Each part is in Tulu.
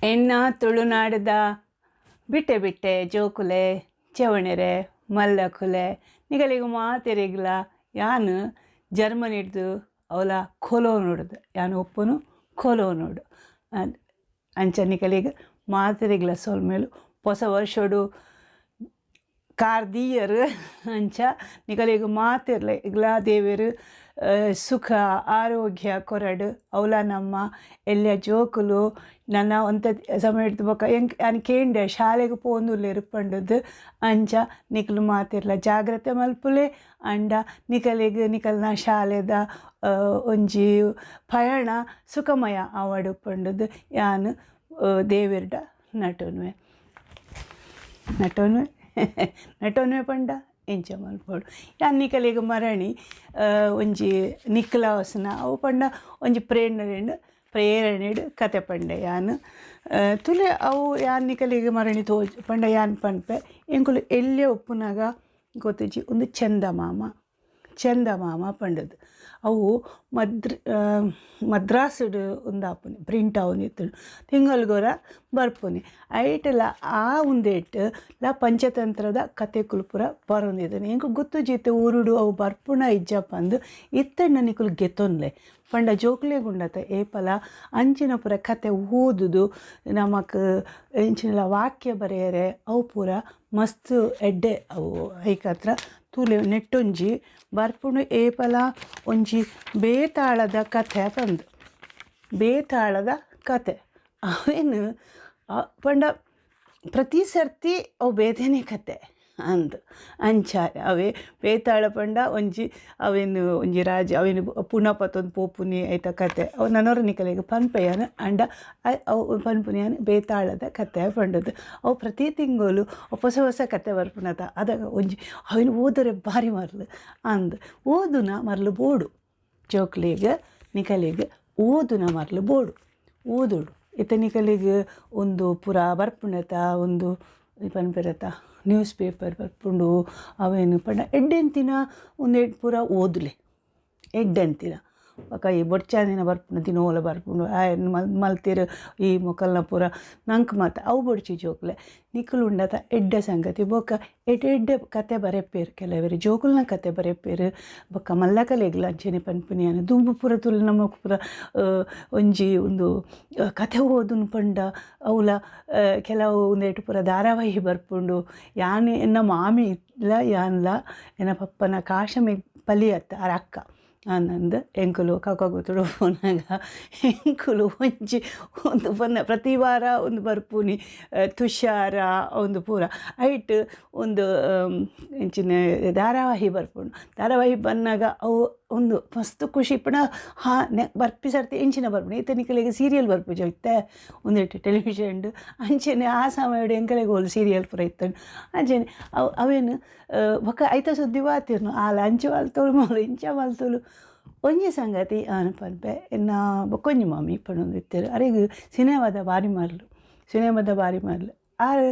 ಎನ್ನ ತುಳುನಾಡದ ಬಿಟ್ಟೆ ಬಿಟ್ಟೆ ಜೋಕುಲೆ ಚೆವಣೆರೆ ಮಲ್ಲಕುಲೆ ನಿಗಲಿಗೆ ಮಾತೆರೆಗ್ಲ ಯಾನ್ ಜರ್ಮನಿಡ್ದು ಅವಲ ಕೊಲೋನುಡ್ದು ಯಾನ್ ಒಪ್ಪುನು ಕೊಲೋನುಡು ಅಂಚ ನಿಕಲಿಗೆ ಮಾತೆರೆಗ್ಲ ಸೊಲ್ಮೆಲು ಹೊಸ ವರ್ಷಡು ಕಾರ್ದೀಯರು ಅಂಚ ನಿಕಲಿಗೆ ಮಾತಿರ್ಲೆ ಇಗ್ಲ ದೇವರು ಸುಖ ಆರೋಗ್ಯ ಕೊರಡು ಅವಲ ನಮ್ಮ ಎಲ್ಲ ಜೋಕುಲು ನನ್ನ ಒಂತ ಸಮಯ ಬೊಕ್ಕ ಎಂಕ್ ಯಾನ್ ಕೇಂಡೆ ಶಾಲೆಗೆ ಪೋಂದುಲ್ಲೆರ್ ಪಂಡುದು ಅಂಚ ನಿಕಲು ಮಾತಿರ್ಲ ಜಾಗ್ರತೆ ಮಲ್ಪುಲೆ ಅಂಡ ನಿಕಲಿಗ್ ನಿಕಲ್ನ ಶಾಲೆದ ಒಂಜಿ ಪಯಣ ಸುಖಮಯ ಆವಡು ಪಂಡುದು ಯಾನ್ ದೇವೆರ್ಡ ನಟೊನ್ವೆ ನಟೊನ್ವೆ ನಟೊನ್ವೆ ಪಂಡ ಎಂಚ ಮಲ್ಪೊಡು ಯಾನ್ ನಿಕಲಿಗ್ ಮರಣಿ ಒಂಜಿ ನಿಕ್ಲಾಸ್ನ ಅವು ಪಂಡ ಒಂಜಿ ಪ್ರೇರಣೆಡ್ ಪ್ರೇರಣೆಡ್ ಕತೆ ಪಂಡೆ ಯಾನ್ ತುಲೆ ಅವು ಯಾನ್ ನಿಕಲಿಗ್ ಮರಣಿ ತೋಜ್ ಪಂಡ ಯಾನ್ ಪನ್ಪೆ ಎಂಕುಲು ಎಲ್ಯ ಉಪ್ಪುನಗ ಗೊತ್ತಿಜ್ಜಿ ಒಂದು ಚಂದಮಾಮ ಚಂದಮಾಮ ಪಂಡದು ಅವು ಮದ್ರಾಸ್ಡ್ ಉಂದಾಪುನಿ ಪ್ರಿಂಟ್ ಆವೊಂದಿತ್ತುಂಡು ತಿಂಗೊಲ್ಗೊರ ಬರ್ಪುನಿ ಐಟಲ ಆ ಉಂದೆಟ್ ಲ ಪಂಚತಂತ್ರದ ಕತೆಕುಲು ಪೂರ ಬರೊಂದಿತ್ತುಂಡು ಎಂಕ್ ಗೊತ್ತುಜ್ಜಿ ಊರುಡು ಅವು ಬರ್ಪುನ ಇಜ್ಜ ಪಂದ್ ಇತ್ತೆಂಡ ನಿಕುಲು ಗೆತೊನ್ಲೆ ಪಂಡ ಜೋಕುಲೆಗ್ ಉಂಡತ ಏಪಲ ಅಂಚಿನ ಪೂರ ಕತೆ ಓದುದು ನಮಕ್ ಎಂಚಿನಲ ವಾಕ್ಯ ಬರೆಯರೆ ಅವು ಪೂರ ಮಸ್ತ್ ಎಡ್ಡೆ ಅವು ಐಕತ್ರ ತೂಲೆ ನೆಟ್ಟೊಂಜಿ ಬರ್ಪುಂಡು ಏಪಲ ಒಂಜಿ ಬೇತಾಳದ ಕಥೆ ಪಂದ್ ಬೇತಾಳದ ಕತೆ ಅವೇನು ಪಂಡ ಪ್ರತಿ ಸರ್ತಿ ಅವು ಬೇತೆನೇ ಕತೆ ಅಂದ್ ಅಂಚ ಅವೇ ಬೇತಾಳ ಪಂಡ ಒಂಜಿ ಅವೇನು ಒಂಜಿ ರಾಜ ಅವೇನು ಪುಣ ಪತ್ತೊಂದು ಪೋಪುನಿ ಐತ ಕತೆ ಅವು ನನೊರ ನಿಕಲೆಗ್ ಪನ್ಪೆ ಯಾನ್ ಅಂಡ ಅವು ಪನ್ಪುನಿ ಯಾನ್ ಬೇತಾಳದ ಕತೆ ಪಂಡದು ಅವು ಪ್ರತಿ ತಿಂಗಳು ಹೊಸ ಹೊಸ ಕತೆ ಬರ್ಪುನತ ಅದಗ ಒಂಜಿ ಅವೇನು ಓದರೆ ಭಾರಿ ಮರ್ಲು ಅಂದ್ ಓದುನ ಮರ್ಲು ಬೋಡು ಜೋಕ್ಲೆಗ್ ನಿಕಲೆಗ್ ಓದುನ ಮರ್ಲು ಬೋಡು ಓದೊಡು ಇತ್ತೆ ನಿಕಲೆಗ್ ಒಂದು ಪೂರ ಬರ್ಪುಂಡತ ಒಂದು ಪನ್ಪೆರತ ನ್ಯೂಸ್ ಪೇಪರ್ ಬರ್ಪುಂಡು ಅವೇನು ಪಂಡ ಎಡ್ಡೆಂತಿನ ಉಂದೆಟ್ ಪೂರ ಓದುಲೆ ಎಡ್ಡೆಂತಿನ ಬೊಕ ಈ ಬೊಡ್ಚಾಂದಿನ ಬರ್ಪುಂಡು ದಿನೋಲ ಬರ್ಪುಂಡು ಆಯನ್ ಮಲ್ತೆರ್ ಈ ಮೊಕಲ್ನ ಪೂರ ನಂಕ್ ಮಾತ ಅವು ಬೊಡ್ಚಿ ಜೋಕುಲೆ ನಿಕುಲು ಉಂಡತ ಎಡ್ಡೆ ಸಂಗತಿ ಬೊಕ ಎಡ್ಡೆ ಎಡ್ಡೆ ಕತೆ ಬರೆಪೆರ್ ಕೆಲವೆರ್ ಜೋಕುಲ್ನ ಕತೆ ಬರೆಪೆರ್ ಬೊಕ ಮಲ್ಲಕಲೆಗ್ಲ ಅಂಚನೆ ಪನ್ಪುನಿ ಯಾನ್ ದುಂಬು ಪೂರ ತೂಲೆ ನಮಕ್ ಪೂರ ಒಂಜಿ ಉಂದು ಕತೆ ಓದುನು ಪಂಡ ಅವುಲ ಕೆಲವು ಉಂದೆಟ್ ಪೂರ ಧಾರಾವಾಹಿ ಬರ್ಪುಂಡು ಯಾನ್ ಎನ್ನ ಮಾಮಿ ಲ ಯಾನ್ಲ ಎನ್ನ ಪಪ್ಪನ ಕಾಶಮೆ ಪಲಿಯತ್ತ ಆರ್ ಅಕ್ಕ ಆನಂದ್ ಎಂಕುಲು ಕಾಕಾಗುತ್ತುಡು ಪೋನಾಗ ಎಂಕುಲು ಒಂಜಿ ಒಂದು ಪನ್ನ ಪ್ರತಿ ವಾರ ಒಂದು ಬರ್ಪುನಿ ತುಷಾರ ಒಂದು ಪೂರ ಐಟ್ ಒಂದು ಎಂಚಿನ ಧಾರಾವಾಹಿ ಬರ್ಪುಂಡು ಧಾರಾವಾಹಿ ಬನ್ನಾಗ ಅವು ಒಂದು ಮಸ್ತ್ ಖುಷಿ ಪಂಡ ಹಾ ಬರ್ಪಿ ಸರ್ತಿ ಎಂಚಿನ ಬರ್ಪುಂಡು ಇತ್ತೆ ನಿಕಲೆಗ್ ಸೀರಿಯಲ್ ಬರ್ಪುಜ ಇತ್ತೆ ಉಂದೆಟ್ ಟೆಲಿವಿಷನ್ಡ್ ಅಂಚನೆ ಆ ಸಮಯಡ್ ಎಂಕಲೆಗ್ ಓಲು ಸೀರಿಯಲ್ ಪೂರ ಇತ್ತುಂಡು ಅಂಚನೆ ಅವು ಅವೇನು ಬೊಕ ಐತ ಸುದ್ದಿ ವಾತಿರ್ನು ಆಲ್ ಅಂಚ ಮಲ್ತೊಲು ಮೋಲು ಇಂಚ ಮಲ್ತೊಲು ಒಂಜಿ ಸಂಗತಿ ಆನ್ ಪನ್ಪೆ ಎನ್ನ ಬೊಕ್ಕೊಂಜಿ ಮಾಮಿ ಪನೊಂದು ಇತ್ತೆರ್ ಅರೆಗ್ ಸಿನೆಮಾದ ಬಾರಿ ಮರ್ಲು ಸಿನೆಮಾದ ಬಾರಿ ಮರ್ಲು ಆರ್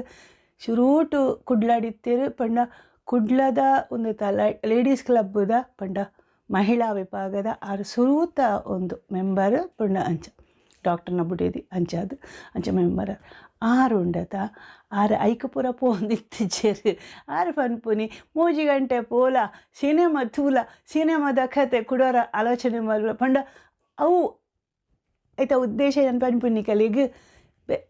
ಶುರೂಟು ಕುಡ್ಲಡ್ ಇತ್ತೆರ್ ಪಂಡ ಕುಡ್ಲದ ಉಂದೆತ ಲೇಡೀಸ್ ಕ್ಲಬ್ದ ಪಂಡ ಮಹಿಳಾ ವಿಭಾಗದ ಆರ್ ಸುರೂತ ಒಂದು ಮೆಂಬರ್ ಪಂಡ ಅಂಚ ಡಾಕ್ಟರ್ನ ಬುಡೇದಿ ಅಂಚಾದ್ ಅಂಚ ಮೆಂಬರ್ ಆರ್ ಉಂಡತ ಆರ್ ಐಕ್ ಪೂರ ಪೋವೊಂದಿತ್ತಿಜ್ಜೆರ್ ಆರ್ ಪನ್ಪುನಿ ಮೂಜಿ ಗಂಟೆ ಪೋಲ ಸಿನೆಮಾ ತೂಲ ಸಿನೆಮಾದ ಕತೆ ಕುಡೊರ ಆಲೋಚನೆ ಮಲ್ಪುಲ ಪಂಡ ಅವು ಐತ ಉದ್ದೇಶ ಯಾನ್ ಪನ್ಪುನಿ ನಿಕಲೆಗ್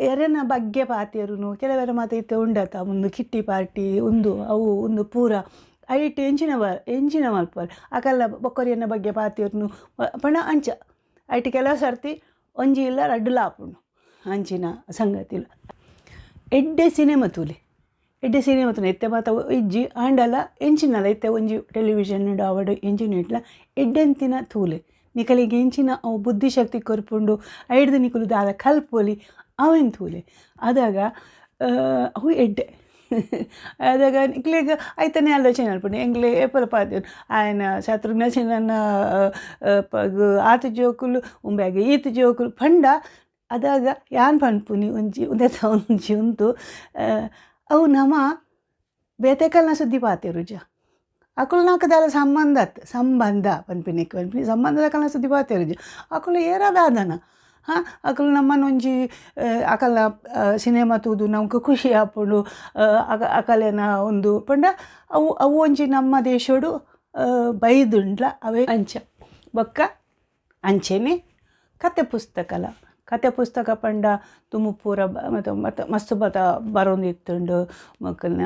ಎರೆನ ಬಗ್ಗೆ ಪಾತೆರುನು ಕೆಲವೆರ್ ಮಾತ ಇತ್ತೆ ಉಂಡತ ಉಂದು ಕಿಟ್ಟಿ ಪಾರ್ಟಿ ಉಂದು ಅವು ಉಂದು ಪೂರ ಐಟ್ ಎಂಚಿನ ಎಂಚಿನ ಮಲ್ಪುವರ್ ಅಕಲ್ನ ಬೊಕ್ಕೊರಿಯನ ಬಗ್ಗೆ ಪಾತೆರುನು ಪಂಡ ಅಂಚ ಐಟ್ ಕೆಲವು ಸರ್ತಿ ಒಂಜಿ ಇಲ್ಲ ರಡ್ಡುಲ ಆಪುಂಡು ಅಂಚಿನ ಸಂಗತಿಲು ಎಡ್ಡೆ ಸಿನೆಮಾ ತೂಲೆ ಎಡ್ಡೆ ಸಿನೆಮಾ ತೂಲೆ ಇತ್ತೆ ಮಾತ ಇಜ್ಜಿ ಆಂಡಲ ಎಂಚಿನಲ ಇತ್ತೆ ಒಂಜಿ ಟೆಲಿವಿಷನ್ ಆವಡ್ ಎಂಚಿನ ಇಟ್ಲ ಎಡ್ಡೆಂತಿನ ತೂಲೆ ನಿಕಲೆಗ್ ಎಂಚಿನ ಅವು ಬುದ್ಧಿಶಕ್ತಿ ಕೊರ್ಪುಂಡು ಐಡ್ದ್ ನಿಕುಲು ದಾದ ಕಲ್ಪೊಲಿ ಅವೆನ್ ತೂಲೆ ಅದಗ ಅವು ಎಡ್ಡೆ ಅದಗ ನಿಕ್ಲೆಗ್ ಐತನೆ ಆಲೋಚನೆ ಮಲ್ಪುಂಡು ಎಂಕ್ಲೆ ಏಪಲ ಪಾತೆರುನು ಆಯನ ಶತ್ರುಘ್ನ ಸಿನ್ಹಾನ ಆತ್ ಜೋಕುಲು ಉಂಬ್ಯಾಗ್ ಈತ್ ಜೋಕುಲು ಪಂಡ ಅದಾಗ ಯಾನ್ ಪನ್ಪುನಿ ಒಂಜಿ ಉಂದೆತ ಒಂಜಿ ಉಂತು ಅವು ನಮ ಬೇತೆಕಲ್ನ ಸುದ್ದಿ ಪಾತೆರುಜ ಅಕುಲು ನಮಕ್ ದಾಲ ಸಂಬಂಧ ಅತ್ ಸಂಬಂಧ ಪನ್ಪಿನೆಕ್ ಪನ್ಪಿನಿ ಸಂಬಂಧದಕಲ್ನ ಸುದ್ದಿ ಪಾತೆರುಜ ಅಕುಲು ಏರ ದಾದನ ಹಾಂ ಅಕಲ್ ನಮ್ಮನೊಂಜಿ ಅಕಲ್ನ ಸಿನಿಮಾ ತೂದು ನಮ್ಗೆ ಖುಷಿ ಆಪುಂಡು. ಅಕಲೆನ ಒಂದು ಪಂಡ ಅವು ಅವು ಒಂಜಿ ನಮ್ಮ ದೇಶೋಡು ಬೈದುಂಡ್ಲ ಅವೇ ಅಂಚ. ಬೊಕ್ಕ ಅಂಚೆನೆ ಕತೆ ಪುಸ್ತಕಲ, ಕತೆ ಪುಸ್ತಕ ಪಂಡ ದುಂಬು ಪೂರ ಮತ್ತು ಮತ್ತು ಮಸ್ತ್ ಬತ ಬರೋಂದಿತ್ತುಂಡು. ಮೊಕಲ್ನ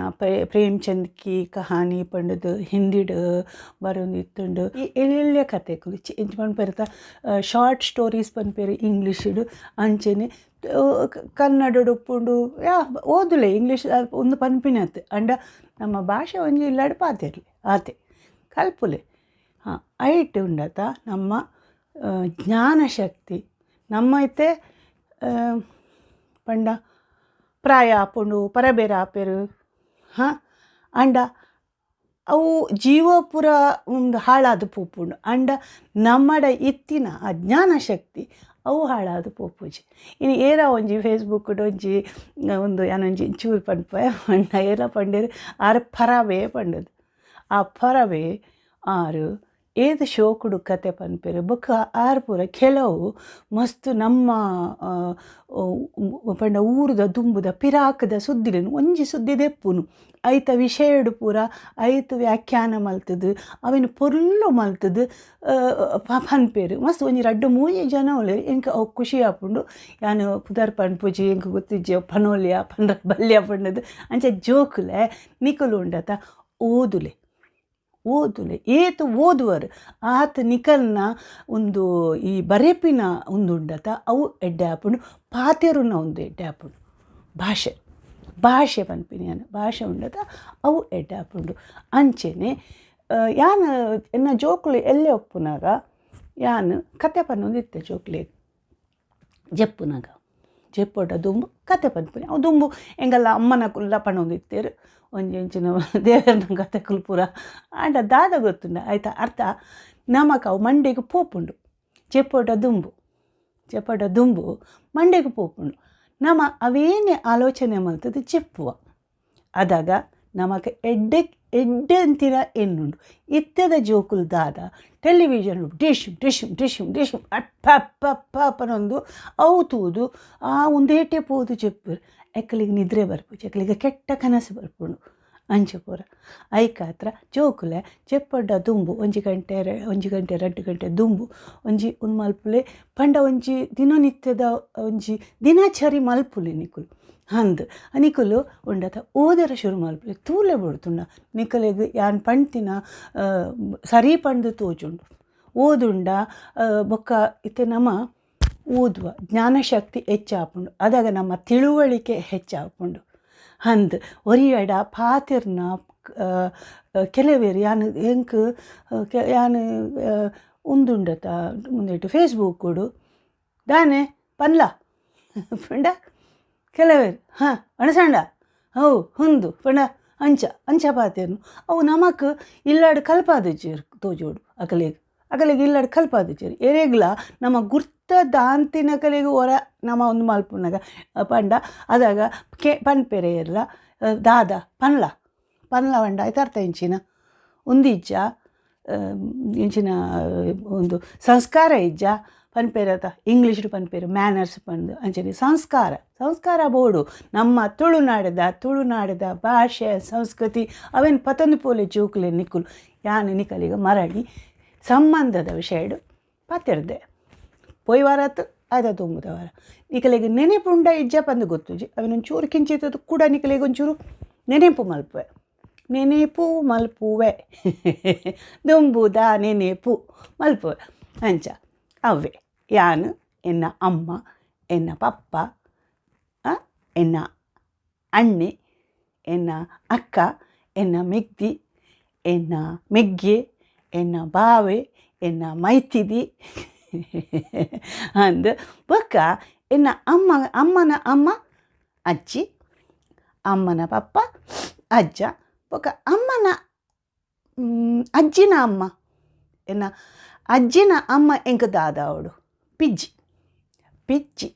ಪ್ರೇಮ್ಚಂದ್ ಕಿ ಕಹಾನಿ ಪಂಡದು ಹಿಂದಿಡ್ ಬರೋಂದಿತ್ತುಂಡು. ಈ ಎಲ್ಯ ಕತೆಕುಲು ಎಂಚ ಪನ್ಪೆರ್ ಶಾರ್ಟ್ ಸ್ಟೋರೀಸ್ ಪನ್ಪೆರ್ ಇಂಗ್ಲೀಷ್ಡ್, ಅಂಚೆನೆ ಕನ್ನಡಡ್ ಉಪ್ಪುಂಡು. ಯಾ ಓದುಲೆ ಇಂಗ್ಲೀಷ್ ಉಂದು ಪನ್ಪಿನತ್ ಅಂಡ ನಮ್ಮ ಭಾಷೆ ಒಂಜಿ ಇಲ್ಲಡ್ ಪಾತೆರ್ಲಿ ಆತೆ ಕಲ್ಪುಲೆ. ಹಾಂ ಐಟ್ ಉಂಡತ ನಮ್ಮ ಜ್ಞಾನಶಕ್ತಿ ನಮ್ಮ ಇತ್ತೆ ಪಂಡ ಪ್ರಾಯ ಆಪುಂಡು, ಪರಬೇರ ಆಪೆರು. ಹಾಂ ಅಂಡ ಅವು ಜೀವ ಪೂರ ಒಂದು ಹಾಳಾದ ಪೋಪುಂಡು. ಅಂಡ ನಮ್ಮಡ ಇತ್ತಿನ ಆ ಜ್ಞಾನಶಕ್ತಿ ಅವು ಹಾಳಾದ ಪೋಪುಜಿ. ಇನ್ನು ಏರ ಒಂಜಿ ಫೇಸ್ಬುಕ್ಡ್ ಒಂಜಿ ಒಂದು ಯಾನೊಂಜಿ ಚೂರು ಪನ್ಪೆ ಪಂಡ ಏರ ಪಂಡೇರು ಆರು ಪರವೇ ಪಂಡದು. ಆ ಪರವೇ ಆರು ಏದು ಶೋಕುಡು ಕತೆ ಪನ್ಪೆರು. ಬೊಕ್ಕ ಆರು ಪೂರ ಕೆಲವು ಮಸ್ತ್ ನಮ್ಮ ಪಂಡ ಊರುದ ದುಂಬುದ ಪಿರಾಕದ ಸುದ್ದಿಲೇನು ಒಂಜಿ ಸುದ್ದಿ ದೆಪ್ಪುನು ಐತ ವಿಷಯಡು ಪೂರ ಐತ ವ್ಯಾಖ್ಯಾನ ಮಲ್ತದು ಅವೆನ್ ಪೊರ್ಲು ಮಲ್ತದು ಪನ್ಪೆರು. ಮಸ್ತ್ ಒಂಜಿ ರಡ್ಡ್ ಮೂಜಿ ಜನ ಉಲ್ಲೆರ್. ಎಂಕ್ ಅವು ಖುಷಿ ಆಪುಂಡು. ಯಾನ್ ಪುದರ್ ಪನ್ಪುಜಿ, ಎಂಕ್ ಗೊತ್ತಿಜ್ಜಿ ಅವು ಪನೋಲಿಯ ಪಂಡ ಬಲ್ಯ ಪಂಡದು. ಅಂಚ ಜೋಕುಲೆ ನಿಕುಲು ಉಂಡತ ಓದುಲೆ ಓದುಲೆ, ಏತ್ ಓದುವರು ಆತ್ ನಿಕಲ್ನ ಒಂದು ಈ ಬರೆಪಿನ ಒಂದು ಉಂಡತ ಅವು ಎಡ್ಡೆ ಆಪುಂಡು, ಪಾತೆರುನ ಒಂದು ಎಡ್ಡೆ ಆಪುಂಡು. ಭಾಷೆ ಭಾಷೆ ಪನ್ಪಿನಿ ಯಾನ್ ಭಾಷೆ ಉಂಡತ ಅವು ಎಡ್ಡೆ ಆಪುಂಡು. ಅಂಚೆನೆ ಯಾನ್ ಎನ್ನ ಜೋಕುಲು ಎಲ್ಲೆ ಉಪ್ಪುನಾಗ ಯಾನ್ ಕತೆ ಪನ್ನೊಂದಿತ್ತೆ ಜೋಕ್ಲೆಗ್. ಜೆಪ್ಪುನಾಗ ಜೆಪ್ಪೊಡ ದುಂಬು ಕತೆ ಪನ್ಪಿನಿ. ಅವು ದುಂಬು ಎಂಗಲ್ಲ ಅಮ್ಮನ ಕುಲ್ಲ ಪನ್ನೊಂದಿತ್ತೆರ್ ಒಂಜಿ ಎಂಚಿನ ದೇವೆರ್ನ ಕತೆಕುಲು ಪೂರ. ಆಂಡ ದಾದ ಗೊತ್ತುಂಡ ಆಯ್ತಾ ಅರ್ಥ ನಮಕ್ ಅವು ಮಂಡೆಗ್ ಪೋಪುಂಡು. ಜೆಪ್ಪೊಡ ದುಂಬು ಜೆಪ್ಪೊಡ ದುಂಬು ಮಂಡೆಗ್ ಪೋಪುಂಡು. ನಮ ಅವೇನೆ ಆಲೋಚನೆ ಮಲ್ತದು ಜೆಪ್ಪುವ. ಅದಾಗ ನಮಕ್ ಎಡ್ಡೆ ಎಡ್ಡೆ ಅಂತಿರ ಎನ್ನುಂಡು. ಇತ್ತೆದ ಜೋಕುಲು ದಾದ television dish dish dish dish ಅಪ್ಪ ಅಪ್ಪ ಅಪ್ಪ ಪನೊಂದು ಅವು ತೂದು ಆ ಒಂದೇಟೆ ಪೋದು ಜೆಪ್ಪುರು. ಎಕ್ಕಲಿಗೆ ನಿದ್ರೆ ಬರ್ಪುಜಿ, ಎಕ್ಕಲಿಗೆ ಕೆಟ್ಟ ಕನಸು ಬರ್ಪುಂಡು. ಅಂಚ ಪೂರ ಐಕಾತ್ರ ಜೋಕುಲೆ ಜೆಪ್ಪೊಡ್ಡ ದುಂಬು ಒಂಜಿ ಗಂಟೆ ಒಂಜಿ ಗಂಟೆ 2 ಗಂಟೆ ದುಂಬು ಒಂಜಿ ಉಂದು ಮಲ್ಪುಲೆ ಪಂಡ ಒಂಜಿ ದಿನನಿತ್ಯದ ಒಂಜಿ ದಿನಚರಿ ಮಲ್ಪುಲೆ ನಿಕುಲು. ಅಂದ್ ನಿಕುಲು ಉಂಡತ ಓದರ ಶುರು ಮಲ್ಪುಲೆ ತೂಲೆ ಬುಡ್ತುಂಡ ನಿಕಲೆಗ್ ಯಾನ್ ಪಂಡ್ತಿನ ಸರಿ ಪಂಡ್ದು ತೋಜುಂಡು. ಓದುಂಡ ಬೊಕ್ಕ ಇತ್ತೆ ನಮ ಓದುವ ಜ್ಞಾನಶಕ್ತಿ ಹೆಚ್ಚಾಪುಂಡು. ಅದಾಗ ನಮ್ಮ ತಿಳುವಳಿಕೆ ಹೆಚ್ಚಾಪುಂಡು. ಅಂದ್ ಒರಿಯಡ ಪಾತೆರ್ನ ಕೆಲವೇರು ಯಾನ್ ಎಂಕ್ ಯಾನ್ ಉಂದುಂಡತ ಮುಂದೆಟ್ ಫೇಸ್ಬುಕ್ಕುಡು ದಾನೆ ಪನ್ಲ ಪಂಡ ಕೆಲವೇರು ಹಾಂ ಅಣಸಂಡ how ಹುಂದು ಪಂಡ ಅಂಚ ಅಂಚ ಪಾತೆರ್ನು. ಅವು ನಮಕ್ ಇಲ್ಲಾಡು ಕಲ್ಪಾದಿಜ್ಜೆರ್ ತೋಜೋಡು ಅಕಲೆಗ್ ಅಕಲೆಗ್ ಇಲ್ಲಾಡು ಕಲ್ಪಾದಿಜ್ಜೆರ್. ಎರೆಗ್ಲ ನಮ್ಮ ಗುರ್ತ ದಾಂತಿನಕಲೆಗ್ ಒರ ನಮ ಒಂದು ಮಲ್ಪುನಗ ಪಂಡ ಅದಾಗ ಕೆ ಪನ್ಪೆರೆ ಎಲ್ಲ ದಾದ ಪನ್ಲ ಪನ್ಲ ಪಂಡ ಆಯ್ತು ಅರ್ಥ ಇಂಚಿನ ಉಂದಿಜ್ಜ ಇಂಚಿನ ಒಂದು ಸಂಸ್ಕಾರ ಇಜ್ಜ ಪನ್ಪೆರತ ಇಂಗ್ಲೀಷ್ಡ್ ಪನ್ಪೆರು ಮ್ಯಾನರ್ಸ್ ಪಂದು. ಅಂಚನೆ ಸಂಸ್ಕಾರ ಸಂಸ್ಕಾರ ಬೋಡು ನಮ್ಮ ತುಳುನಾಡದ ತುಳುನಾಡದ ಭಾಷೆ ಸಂಸ್ಕೃತಿ ಅವೇನು ಪತೊಂದು ಪೋಲೆ ಜೋಕುಲೆ ನಿಕುಲು. ಯಾನ್ ನಿಕಲಿಗ ಮರಳಿ ಸಂಬಂಧದ ವಿಷಯಡು ಪಾತೆರ್ದೆ. ಪೋಯಿ ವಾರಾತ್ ಆಯ್ತಾ ದುಂಬುದ ವಾರ ನಿಕಲೆಗ್ ನೆನೆಪುಂಡ ಇಜ್ಜ ಪಂದು ಗೊತ್ತುಜಿ. ಅವೆನೊಂಚೂರು ಕಿಂಚಿತ್ತದ ಕೂಡ ನಿಕಲೆಗ್ ಒಂಚೂರು ನೆನೆಪು ಮಲ್ಪುವೆ ನೆನೆಪು ಮಲ್ಪುವೆ ದುಂಬುದ ನೆನೆಪು ಮಲ್ಪುವೆ. ಅಂಚ ಅವ್ವೆ ಯಾನ್ ಎನ್ನ ಅಮ್ಮ ಎನ್ನ ಪಪ್ಪ ಎನ್ನ ಅಣ್ಣೆ ಎನ್ನ ಅಕ್ಕ ಎನ್ನ ಮೆಗ್ದಿ ಎನ್ನ ಮೆಗ್ಗೆ ಎನ್ನ ಬಾವೆ ಎನ್ನ ಮೈತಿದಿ ಅಂದ್ ಬೊಕ್ಕ ಎನ್ನ ಅಮ್ಮ ಅಮ್ಮನ ಅಮ್ಮ ಅಜ್ಜಿ ಅಮ್ಮನ ಪಪ್ಪ ಅಜ್ಜ ಬೊಕ್ಕ ಅಮ್ಮನ ಅಜ್ಜಿನ ಅಮ್ಮ ಎನ್ನ ಅಜ್ಜಿನ ಅಮ್ಮ ಎಂಕ್ ದಾದ ಅವಳು ಪಿಜ್ಜಿ ಪಿಜ್ಜಿ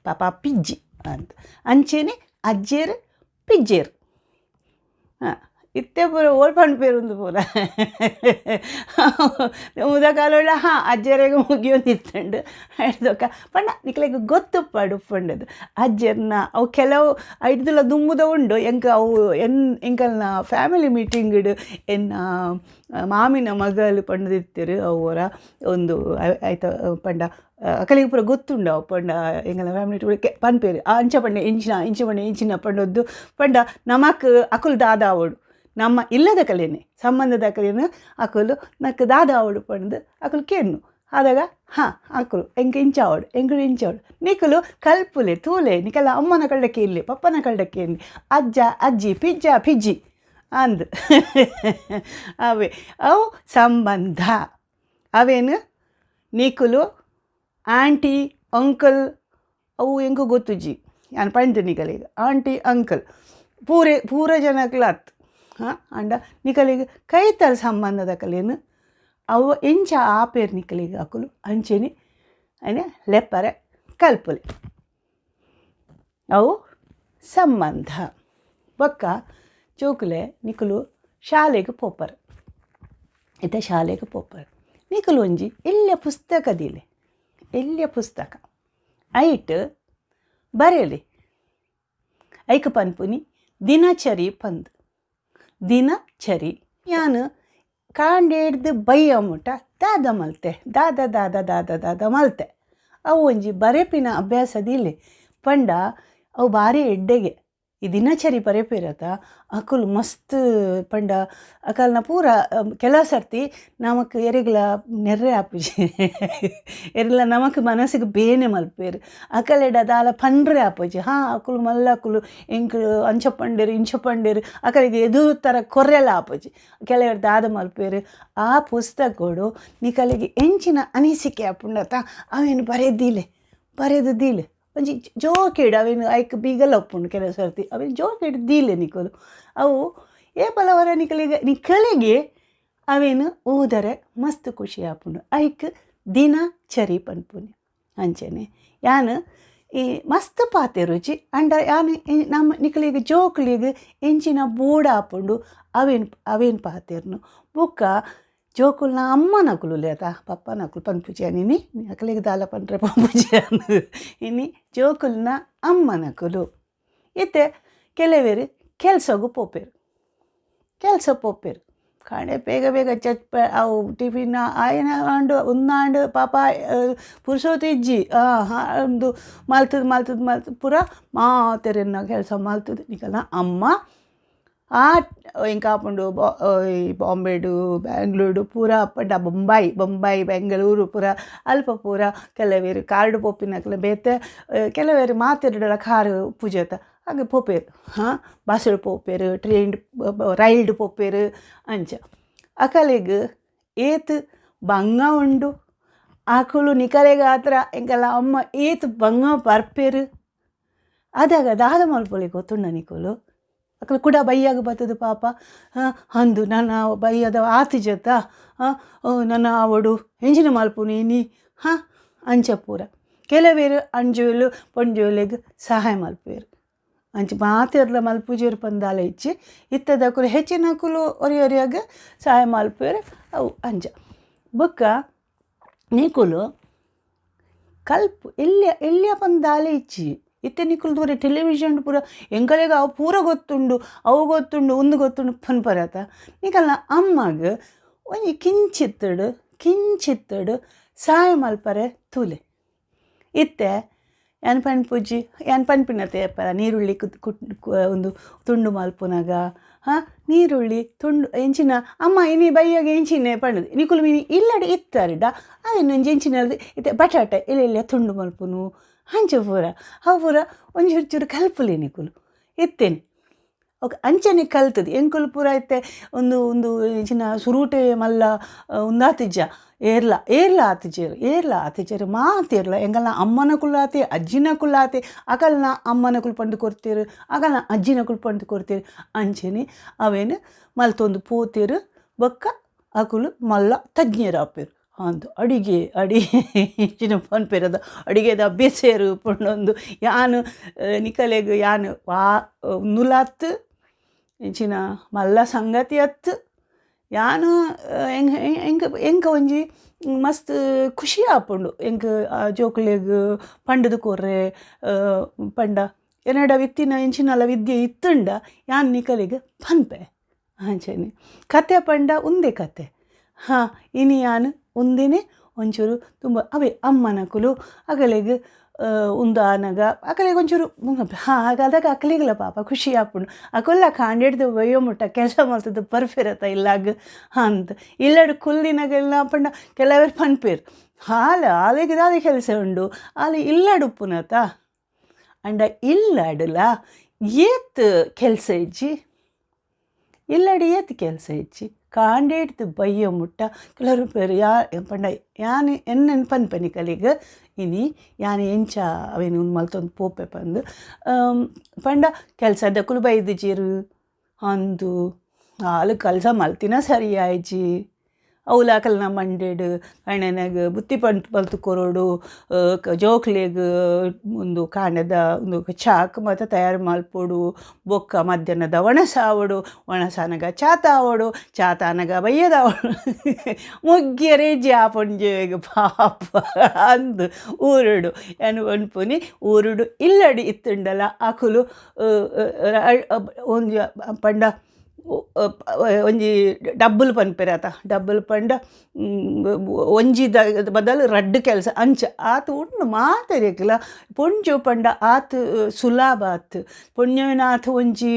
ಪಾಪ ಪಿಜ್ಜಿ ಅಂತ. ಅಂಚೆನೆ ಅಜ್ಜೇರು ಪಿಜ್ಜೇರು. ಹಾಂ ಇತ್ತೆ ಪೂರ ಓಲ್ ಪನ್ಪೆರ್ ಉಂದು ಪೂರ ದುಂಬುದ ಕಾಲೊಡ್ಲ ಹಾಂ ಅಜ್ಜೆರೆಗ್ ಮುಗಿಯೊಂದಿತ್ತುಂಡು ಐಡ್ದೊಕ ಪಂಡ ನಿಕ್ಲೆಗ್ ಗೊತ್ತುಪ್ಪಡ್ ಉಪ್ಪುಂಡದು ಅಜ್ಜೆರ್ನ ಅವು ಕೆಲವು ಐಡ್ದುಲ ದುಂಬುದ ಉಂಡು ಎಂಕ್ ಅವು ಎಂಕಲ್ನ ಫ್ಯಾಮಿಲಿ ಮೀಟಿಂಗ್ಡ್ ಎನ್ನ ಮಾಮಿನ ಮಗಲ್ ಪಂಡ್ದಿತ್ತೆರ್ ಅವು ಒರ ಒಂದು ಐತ ಪಂಡ ಅಕಲೆಗ್ ಪೂರ ಗೊತ್ತುಂಡು ಅವು ಪಂಡ ಎಂಕಲ್ನ ಫ್ಯಾಮಿಲಿ ಪನ್ಪೆರ್ ಅಂಚ ಪಂಡ ಇಂಚಿನ ಇಂಚ ಪಂಡ ಇಂಚಿನ ಪಂಡೊದ್ದು ಪಂಡ ನಮಕ್ ಅಕುಲು ದಾದ ಆವೊಡು ನಮ್ಮ ಇಲ್ಲದಕಲೇನೆ ಸಂಬಂಧದಕಲೇನು ಅಕುಲು ನಕ್ಕ್ ದಾದ ಆವೊಡು ಪಂಡ್ದ್ ಅಕುಲು ಕೇನ್ನು ಆದಾಗ ಹಾಂ ಅಕುಲು ಎಂಕ್ ಇಂಚ ಆವೊಡು ಎಂಕುಲು ಇಂಚ ಆವೊಡು ನಿಕುಲು ಕಲ್ಪುಲೆ ತೂಲೆ ನಿಕಲ್ನ ಅಮ್ಮನ ಕಲ್ಡ ಕೇನ್ಲೆ ಪಪ್ಪನ ಕಲ್ಡ ಕೇನ್ಲೆ ಅಜ್ಜ ಅಜ್ಜಿ ಪಿಜ್ಜ ಪಿಜ್ಜಿ ಅಂದ್ ಅವೇ ಅವು ಸಂಬಂಧ ಅವೇನು ನಿಕುಲು ಆಂಟಿ ಅಂಕಲ್ ಅವು ಎಂಕ್ ಗೊತ್ತುಜ್ಜಿ ಯಾನ್ ಪಂಡ್ದ್ ನಿಕಲೆಗ್ ಆಂಟಿ ಅಂಕಲ್ ಪೂರೆ ಪೂರ ಜನಕ್ಲ್ ಅತ್ತ್ ಹಾಂ ಆಂಡ ನಿಕಲೆಗ್ ಕೈತಲ್ ಸಂಬಂಧದಕಲೆನ್ ಅವು ಎಂಚ ಆಪೆರ್ ನಿಕಲೆಗ್ ಅಕುಲು ಅಂಚೆನೆ ಐನೆ ಲೆಪ್ಪರೆ ಕಲ್ಪುಲೆ ಅವು ಸಂಬಂಧ. ಬೊಕ್ಕ ಜೋಕುಲೆ ನಿಕುಲು ಶಾಲೆಗ್ ಪೋಪರ್ ಇತ್ತೆ ಶಾಲೆಗ್ ಪೋಪರ್ ನಿಕುಲು ಒಂಜಿ ಎಲ್ಯ ಪುಸ್ತಕ ದೀಲೆ ಎಲ್ಯ ಪುಸ್ತಕ ಐಟ್ ಬರೆಲೆ ಐಕ್ ಪನ್ಪುನಿ ದಿನಚರಿ ಪಂದ್ ದಿನಚರಿ ಯಾನ್ ಕಾಂಡೆಡ್ದ್ ಬಯ್ಯ ಮುಟ ದಾದ ಮಲ್ತೆ ದಾದ ದಾದ ದಾದ ದಾದ ಮಲ್ತೆ ಅವು ಒಂಜಿ ಬರೆಪಿನ ಅಭ್ಯಾಸ ದೀಲೆ ಪಂಡ ಅವು ಬಾರಿ ಎಡ್ಡೆಗೆ ಈ ದಿನಚರಿ ಬರೆಪೆರತ ಅಕುಲು ಮಸ್ತ್ ಪಂಡ ಅಕಲ್ನ ಪೂರ ಕೆಲವು ಸರ್ತಿ ನಮಕ್ ಎರೆಗ್ಲ ನೆರ್ರೆ ಆಪುಜಿ ಎರೆಗ್ಲ ನಮಕ್ ಮನಸ್ಸಿಗೆ ಬೇನೆ ಮಲ್ಪೆರ್ ಅಕಲೆಡ ದಾಲ ಪಂಡ್ರೆ ಆಪುಜಿ ಹಾಂ ಅಕುಲು ಮಲ್ಲಕುಲು ಎಂಕ್ ಅಂಚ ಪಂಡೆರ್ ಇಂಚ ಪಂಡೆರ್ ಅಕಲೆಗ್ ಎದುರು ಥರ ಕೊರ್ರೆಲ ಆಪುಜಿ ಕೆಲವೆರ್ ದಾದ ಮಲ್ಪೆರ್ ಆ ಪುಸ್ತಕೊಡು ನಿಕಲೆಗ್ ಎಂಚಿನ ಅನಿಸಿಕೆ ಆಪುಂಡತ ಅವೆನ್ ಬರೆದೀಲೆ ಬರೆದು ದೀಲೆ ಒಂಜಿ ಜೋಕೆಡ್ ಅವೆನ್ ಐಕ್ ಬೀಗಲ ಉಪ್ಪುಂಡು ಕೆಲವು ಸರ್ತಿ ಅವೆನ್ ಜೋಕೆಡ್ ದೀಲೆ ನಿಕುಲು ಅವು ಏಪಲ ಒರ ನಿಕಲೆಗ್ ನಿಕಲೆಗೆ ಅವೆನ್ ಓದರೆ ಮಸ್ತ್ ಖುಷಿ ಆಪುಂಡು ಐಕ್ ದಿನಚರಿ ಪನ್ಪುನಿ. ಅಂಚನೆ ಯಾನ್ ಈ ಮಸ್ತ್ ಪಾತೆರುಜಿ ಆಂಡ ಯಾನ್ ನಮ್ಮ ನಿಕಲೆಗ್ ಜೋಕುಲೆಗ್ ಎಂಚಿನ ಬೋಡಾಪುಂಡು ಅವೆನ್ ಅವೆನ್ ಪಾತೆರ್ನು. ಬೊಕ್ಕ ಜೋಕುಲ್ನ ಅಮ್ಮನಕುಲು ಉಲ್ಲೆತ ಪಪ್ಪನಕುಲು ಪನ್ಪುಜಿ ಇನಿ ಅಕಲೆಗ್ ದಾಲ ಪನ್ರೆ ಪನ್ಪುಜಿ ಇನಿ ಜೋಕುಲ್ನ ಅಮ್ಮನಕುಲು ಇತ್ತೆ ಕೆಲವೆರ್ ಕೆಲಸಗ್ ಪೋಪೆರ್ ಕೆಲಸ ಪೋಪೆರ್ ಕಾಂಡೆ ಬೇಗ ಬೇಗ ಚಟ್ಪ ಅವು ಟಿಫಿನ್ ಆಯನ ಆಂಡ್ ಉಂದಾಂಡ್ ಪಾಪ ಪುರ್ಸೋತು ಇಜ್ಜಿ ಉಂದು ಮಲ್ತುದು ಮಲ್ತುದು ಮಲ್ತುದು ಪೂರ ಮಾತೆರೆನ್ನ ಕೆಲಸ ಮಲ್ತುದು ನಿಕಲ್ನ ಅಮ್ಮ ಆ ಎಂಕಾಪುಂಡು ಬಾಂಬೆಡು ಬ್ಯಾಂಗ್ಳೂರು ಪೂರ ಪಂಡ ಬೊಂಬಾಯಿ ಬೊಂಬಾಯಿ ಬೆಂಗಳೂರು ಪೂರ ಅಲ್ಪ ಪೂರ ಕೆಲವೆರ್ ಕಾರ್ಡ್ ಪೋಪಿನಕ್ಲೆ ಬೇತೆ ಕೆಲವೆರ್ ಮಾತೆರ್ಡಲ ಕಾರ್ ಪೂಜೆತ ಹಾಗೆ ಪೋಪೆರ್ ಹಾಂ ಬಸ್ಡ್ ಪೋಪೆರ್ ಟ್ರೈನ್ಡ್ ರೈಲ್ಡ್ ಪೋಪೆರ್ ಅಂಚ ಅಕಲೆಗ್ ಏತ್ ಬಂಗ ಉಂಡು ಅಕುಲು ನಿಕಲೆಗಾತ್ರ ಎಂಕಲ್ನ ಅಮ್ಮ ಏತ್ ಬಂಗ ಬರ್ಪೆರ್ ಅದಾಗ ದಾದ ಮಲ್ಪೊಲಿ ಗೊತ್ತುಂಡ ನಿಕುಲು ಅಕುಲು ಕುಡ ಬಯ್ಯಾಗ ಬತ್ತುದು ಪಾಪ ಅಂದು ನನ ಬಯ್ಯದ ಆತಿಜತ ನನ ಆವೊಡು ಎಂಚಿನ ಮಲ್ಪುನಿ ಇನಿ ಹಾಂ ಅಂಚ ಪೂರ ಕೆಲವೆರ್ ಅಂಜೋಲು ಪೊಂಜೋಲೆಗ್ ಸಹಾಯ ಮಲ್ಪುವೆರ್ ಅಂಚ ಮಾತೆರ್ಲ ಮಲ್ಪುಜೆರ್ ಪಂದ್ ದಾಲ ಇಜ್ಜಿ ಇತ್ತದಕುಲು ಹೆಚ್ಚಿನಕುಲು ಒರಿ ಒರಿಯಾಗ್ ಸಹಾಯ ಮಲ್ಪುವೆರ್ ಅವು ಅಂಚ. ಬೊಕ್ಕ ನಿಕುಲು ಕಲ್ಪು ಎಲ್ಯ ಎಲ್ಯ ಪಂದ್ ದಾಲ ಇಜ್ಜಿ ಇತ್ತೆ ನಿಕುಲು ತೂರೆ ಟೆಲಿವಿಷನ್ ಪೂರ ಎಂಕಲೆಗ್ ಅವು ಪೂರ ಗೊತ್ತುಂಡು ಅವು ಗೊತ್ತುಂಡು ಉಂದು ಗೊತ್ತುಂಡು ಪನ್ಪರತ ನಿಕಲ್ನ ಅಮ್ಮಗ್ ಒಂಜಿ ಕಿಂಚಿತ್ತುಡು ಕಿಂಚಿತ್ತುಡು ಸಹಾಯ ಮಲ್ಪರೆ ತೂಲೆ. ಇತ್ತೆ ಯಾನ್ ಪನ್ಪುಜಿ ಯಾನ್ ಪನ್ಪಿನತೆ ಪರ ನೀರುಳ್ಳಿ ಉಂದು ತುಂಡು ಮಲ್ಪುನಗ ಹಾಂ ನೀರುಳ್ಳಿ ತುಂಡು ಎಂಚಿನ ಅಮ್ಮ ಇನಿ ಬಯ್ಯಗ್ ಎಂಚಿನ ಪಂಡುದು ನಿಕುಲು ಮಿನಿ ಇಲ್ಲಡ್ ಇತ್ತರ್ಡ ಅವೆನ್ ಒಂಜಿ ಎಂಚಿನ ಇತ್ತೆ ಬಟಾಟೆ ಎಲ್ಯ ಎಲ್ಯ ತುಂಡು ಮಲ್ಪುನು ಅಂಚ ಪೂರ ಅವು ಪೂರ ಒಂಜಿ ಚೂರು ಕಲ್ಪುಲೆ ನಿಕುಲು ಇತ್ತೇನೆ ಓಕೆ ಅಂಚನೆ ಕಲ್ತುದು ಎಂಕುಲು ಪೂರ ಇತ್ತೆ ಒಂದು ಒಂದು ಎಂಚಿನ ಸುರೂಟೆ ಮಲ್ಲ ಉಂದಾತಿಜ್ಜ ಏರ್ಲ ಏರ್ಲ ಆತಿಜೆರ್ ಏರ್ಲ ಆತಿಜೆರ್ ಮಾತೆರ್ಲ ಎಂಕಲ್ನ ಅಮ್ಮನಕುಲು ಆತೆ ಅಜ್ಜಿನಕುಲು ಆತೆ ಅಕಲ್ನ ಅಮ್ಮನಕುಲು ಪಂಡ್ ಕೊರ್ತೆರ್ ಅಕಲ್ನ ಅಜ್ಜಿನಕುಲು ಪಂಡ್ ಕೊರ್ತೆರ್ ಅಂಚನೆ ಅವೆನ್ ಮಲ್ತೊಂದು ಪೋತೆರ್ ಬೊಕ್ಕ ಅಕುಲು ಮಲ್ಲ ತಜ್ಞೆರ್ ಆಪೆರ್ ಅಂದ್ ಅಡಿಗೆ ಅಡಿಗೆ ಇಂಚಿನ ಪನ್ಪೆರ್ ಅಡಿಗೆದ ಬೆಸೆರ್ ಪಂಡೊಂದು ಯಾನ್ ನಿಕಲೆಗ್ ಯಾನ್ ವಾ ಉಂದುಲಾತ್ ಇಂಚಿನ ಮಲ್ಲ ಸಂಗತಿ ಅತ್ತು ಯಾನು ಎಂಕ್ ಎಂಕ್ ಒಂಜಿ ಮಸ್ತ್ ಖುಷಿ ಆಪುಂಡು ಎಂಕ್ ಜೋಕುಲೆಗ್ ಪಂಡುದು ಕೊರ್ರೆ ಪಂಡ ಎನ್ನಡ ವಿತ್ತಿನ ಎಂಚಿನಲ ವಿದ್ಯೆ ಇತ್ತುಂಡ ಯಾನ್ ನಿಕಲೆಗ್ ಪನ್ಪೆ ಅಂಚನೆ ಕತೆ ಪಂಡ ಉಂದೆ ಕತೆ ಹಾಂ ಇನಿ ಯಾನ್ ಉಂದೆನೆ ಒಂಚೂರು ತುಂಬ ಅವೇ ಅಮ್ಮನಕುಲು ಅಗಲೆಗ್ ಉಂದು ಆನಗ ಅಕಲೆಗ್ ಒಂಚೂರು ಹಾಂ ಹಾಗಾದಾಗ ಅಕಲೆಗ್ಲ ಪಾಪ ಖುಷಿ ಆಪುಂಡು ಅಕುಲ್ಲ ಕಾಂಡೆಡ್ದು ಒಯ್ಯೋ ಮುಟ್ಟ ಕೆಲಸ ಮಲ್ತದ್ದು ಪರ್ಫೆರತ ಇಲ್ಲಾಗ ಅಂತ ಇಲ್ಲಡು ಕುಲ್ಲಿನಾಗೆಲ್ಲ ಪಂಡ ಕೆಲವರು ಪನ್ಪೇರು ಹಾಲು ಆಲೆಗ್ ದಾದ ಕೆಲಸ ಉಂಡು ಆಲೆ ಇಲ್ಲಡು ಉಪ್ಪುನತ ಅಂಡ ಇಲ್ಲಡುಲ ಏತ್ ಕೆಲಸ ಇಜ್ಜಿ ಇಲ್ಲಡು ಏತ್ ಕೆಲಸ ಇಜ್ಜಿ ಕಾಂಡೇಡ್ದು ಬಯ್ಯೋ ಮುಟ್ಟ ಕೆಲವರು ಪೇರು ಯಾ ಪಂಡ ಯಾನ್ ಎಣ್ಣೆನ್ ಪನ್ಪೆ ನಿಕಲೆಗ್ ಇನಿ ಯಾನ್ ಎಂಚ ಅವೇನು ಉಂದು ಮಲ್ತೊಂದು ಪೋಪೆ ಪಂದ್ ಪಂಡ ಕೆಲಸದಕುಲು ಬೈದಿಜೆರ್ ಅಂದು ಆಲ್ ಕೆಲಸ ಮಲ್ತಿನ ಸರಿ ಆಯ್ಜಿ ಅವುಲ ಅಕಲ್ನ ಮಂಡೆಡ್ ಕಣನಗ್ ಬುತ್ತಿ ಪಂಟ್ ಮಲ್ತ್ ಕೊರೊಡು ಜೋಕ್ಲೆಗ್ ಉಂದು ಕಾಂಡೆದ ಉಂದು ಚಾಕ್ ಮಾತ ತಯಾರು ಮಲ್ಪೊಡು ಬೊಕ್ಕ ಮಧ್ಯಾಹ್ನದ ಒಣಸಾವೊಡು ಒಣಸಾನಗ ಚಾತ ಆವೊಡು ಚಾತ ಆನಗ ಬಯ್ಯದಾವೊಡು ಮುಗ್ಯರೆ ಆಪುಂಡು ಪಾಪ ಅಂದ್ ಊರುಡು ಯಾನ್ ಪನ್ಪುನಿ ಊರುಡು ಇಲ್ಲಡ್ ಇತ್ತುಂಡಲ ಅಕುಲು ಒಂಜಿ ಪಂಡ ಒಂಜಿ ಡಬ್ಬಲ್ ಪನ್ಪೆರ್ ಆತ ಡಬ್ಬಲ್ ಪಂಡ ಒಂಜಿ ಬದಲು ರಡ್ಡ್ ಕೆಲಸ ಅಂಚ ಆತ್ ಉಂಡು ಮಾತೆರೆಗ್ಲ ಪೊಂಜೊ ಪಂಡ ಆತ್ ಸುಲಭ ಆತ್ ಪೊಂಜೊವಿನಾತ್ ಒಂಜಿ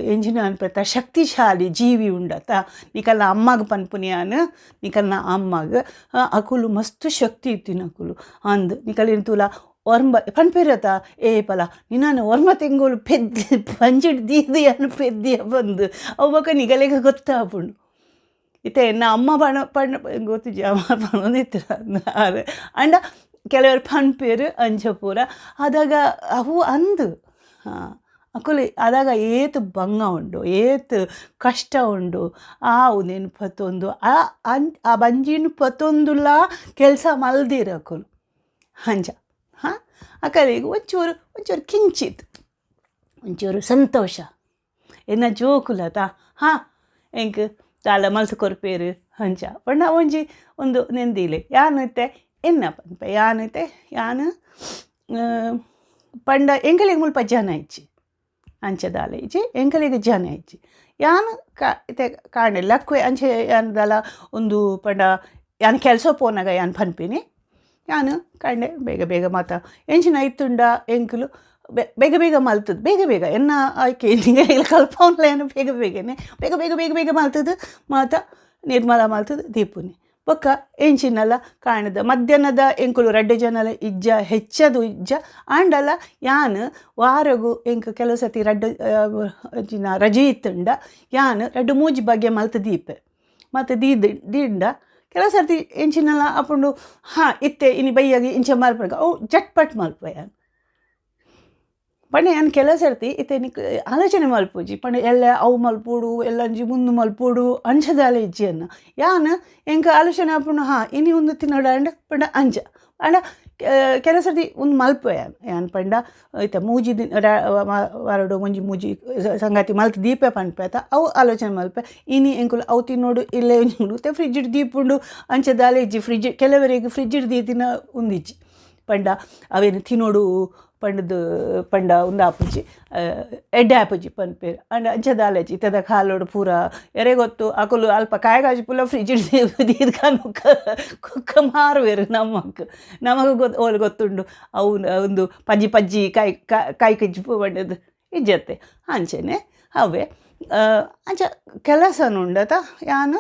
ಎಂಚಿನ ಪನ್ಪೆತ ಶಕ್ತಿಶಾಲಿ ಜೀವಿ ಉಂಡತ ನಿಕಲ್ನ ಅಮ್ಮಗ್ ಪನ್ಪುನಿ ಯಾನ್ ನಿಕಲ್ನ ಅಮ್ಮಗ್ ಅಕುಲು ಮಸ್ತ್ ಶಕ್ತಿ ಇತ್ತಿನಕುಲು ಅಂದ್ ನಿಕಲೆನ್ ತೂಲ ಒರ್ಂಬ ಪನ್ಪೆರತ ಏ ಪಲ ನಿನ್ನಾನ ಒರ್ಂಬ ತಿಂಗೊಲು ಪೆದ್ದಿ ಪಂಜಿಡ್ ದೀದ್ ಯಾನ್ ಪೆದ್ದಿಯ ಬಂದು ಅವು ಬೊಕ ನಿಗಲೆಗ್ ಗೊತ್ತಾಪುಂಡು ಇತ್ತೆ ಎನ್ನ ಅಮ್ಮ ಪಣ ಪಣ್ಣ ಗೊತ್ತಿಜ್ಜಿ ಅಮ್ಮ ಪನೊಂದಿತ್ತೆರ್ ಆಂಡ ಕೆಲವರು ಪನ್ಪೆರ್ ಅಂಚ ಪೂರ ಅದಾಗ ಅವು ಅಂದ್ ಅಕುಲು ಅದಾಗ ಏತ್ ಬಂಗ ಉಂಡು ಏತ್ ಕಷ್ಟ ಉಂಡು ಆ ಉಂದೆನ್ ಪತ್ತೊಂದು ಆ ಬಂಜಿನ್ ಪತ್ತೊಂದುಲ ಕೆಲಸ ಮಲ್ದೆರ್ ಅಕುಲು ಅಂಚ ಹಾಂ ಅಕಲೆಗ್ ಒಂಚೂರು ಒಂಚೂರು ಕಿಂಚಿತ್ ಒಂಚೂರು ಸಂತೋಷ ಎನ್ನ ಜೋಕುಲತ ಹಾಂ ಎಂಕ್ ದಾಲ ಮಲ್ತ್ ಕೊರ್ಪೆರ್ ಅಂಚ ಪಂಡ ಒಂಜಿ ಉಂದು ನೆಂದಿಲೆ ಯಾನ್ ಇತ್ತೆ ಎನ್ನ ಪನ್ಪೆ ಯಾನ್ ಇತ್ತೆ ಯಾನ್ ಪಂಡ ಎಂಕಲೆಗ್ ಮುಲ್ಪ ಜನ ಇಜ್ಜಿ ಅಂಚ ದಾಲ ಇಜ್ಜಿ ಎಂಕಲೆಗ್ ಜನ ಇಜ್ಜಿ ಯಾನ್ ಇತ್ತೆ ಕಾಂಡೆ ಲಕ್ಕುವೆ ಅಂಚೆ ಯಾನ್ ದಾಲ ಉಂದು ಪಂಡ ಯಾನ್ ಕೆಲಸ ಪೋನಗ ಯಾನ್ ಪನ್ಪಿನಿ ಯಾನ್ ಕಾಂಡೆ ಬೇಗ ಬೇಗ ಮಾತ ಎಂಚಿನ ಇತ್ತುಂಡ ಎಂಕುಲು ಬೇಗ ಬೇಗ ಮಲ್ತದ್ದು ಬೇಗ ಬೇಗ ಎನ್ನ ಆಯ್ಕೆ ನಿಗಲೆಗ್ ಕಲ್ಪವುನ್ಲ ಯಾನ್ ಬೇಗ ಬೇಗನೆ ಬೇಗ ಬೇಗ ಬೇಗ ಬೇಗ ಮಲ್ತದ್ದು ಮಾತ ನಿರ್ಮಲ ಮಲ್ತದ್ದು ದೀಪುನಿ ಬೊಕ್ಕ ಎಂಚಿನಲ ಕಾಣದ ಮಧ್ಯಾಹ್ನದ ಎಂಕುಲು ರಡ್ಡ್ ಜನಲ ಇಜ್ಜ ಹೆಚ್ಚದು ಇಜ್ಜ ಆಂಡಲ ಯಾನ್ ವಾರಗು ಎಂಕ್ ಕೆಲವು ಸರ್ತಿ ರಡ್ಡ್ ಎಂಚಿನ ರಜೆ ಇತ್ತುಂಡ ಯಾನ್ ರಡ್ಡ್ ಮೂಜಿ ಬಗೆ ಮಲ್ತ್ ದೀಪೆ ಮಲ್ತ್ ದೀದ್ ದೀಂಡ ಕೆಲವು ಸರ್ತಿ ಎಂಚಿನಲ ಆಪುಂಡು ಹಾಂ ಇತ್ತೆ ಇನಿ ಬಯ್ಯಗ್ ಇಂಚ ಮಲ್ಪುನಗ ಅವು ಜಟ್ಪಟ್ ಮಲ್ಪುವೆ ಯಾನ್ ಪಂಡ ಯಾನ್ ಕೆಲವು ಸರ್ತಿ ಇತ್ತೆ ನಿಕ್ ಆಲೋಚನೆ ಮಲ್ಪುಜಿ ಪಂಡ ಎಲ್ಲೆ ಅವು ಮಲ್ಪೊಡು ಎಲ್ಲಂಜಿ ಮುಂದು ಮಲ್ಪೊಡು ಅಂಚ ದಾಲ ಇಜ್ಜಿ ಎನ್ನ ಯಾನ್ ಎಂಕ್ ಆಲೋಚನೆ ಆಪುಂಡು ಹಾಂ ಇನಿ ಉಂದು ತಿನೊಡಾಂಡ ಪಂಡ ಅಂಚ ಆಂಡ ಕೆಲವು ಸರ್ತಿ ಉಂದು ಮಲ್ಪುವೆ ಯಾನ್ ಯಾನ್ ಪಂಡ ಇತ್ತೆ ಮೂಜಿ ದಿನ ವಾರಡು ಒಂಜಿ ಮೂಜಿ ಸಂಗತಿ ಮಲ್ತ್ ದೀಪೆ ಪನ್ಪೆ ಅತ ಅವು ಆಲೋಚನೆ ಮಲ್ಪೆ ಇನಿ ಎಂಕುಲು ಅವು ತಿನ್ನೊಡು ಇಲ್ಲೇ ಒಂಜಿ ಇತ್ತೆ ಫ್ರಿಜ್ಡ್ ದೀಪುಂಡು ಅಂಚ ದಾಲ ಇಜ್ಜಿ ಫ್ರಿಜ್ ಕೆಲವರಿಗೆ ಫ್ರಿಜ್ಡ್ ದೀತಿನ ಉಂದಿಜ್ಜಿ ಪಂಡ ಅವೇನು ತಿನ್ನೊಡು ಪಂಡ್ದು ಪಂಡ ಉಂದು ಆಪುಜಿ ಎಡ್ಡೆ ಆಪುಜಿ ಪನ್ಪೆರ್ ಆಂಡ ಅಂಚ ದಾಲ ಇಜ್ಜಿ ಇತ್ತೆದ ಕಾಲೊಡು ಪೂರ ಎರೆ ಗೊತ್ತು ಅಕುಲು ಅಲ್ಪ ಕಾಯಿ ಕಾಜಿ ಪೂರ ಫ್ರಿಜ್ ದೀದ್ ಕುಕ್ಕ ಮಾರುವೆರ್ ನಮಕ್ ನಮಕ್ ಗೊತ್ತು ಓಲು ಗೊತ್ತುಂಡು ಅವು ಉಂದು ಪಜ್ಜಿ ಪಜ್ಜಿ ಕಾಯಿ ಕಾಯಿ ಕಜ್ಜಿ ಪಂಡದು ಇಜ್ಜತ್ತೆ ಅಂಚನೆ ಅವೇ ಅಂಚ ಕೆಲಸನ ಉಂಡತ ಯಾನ್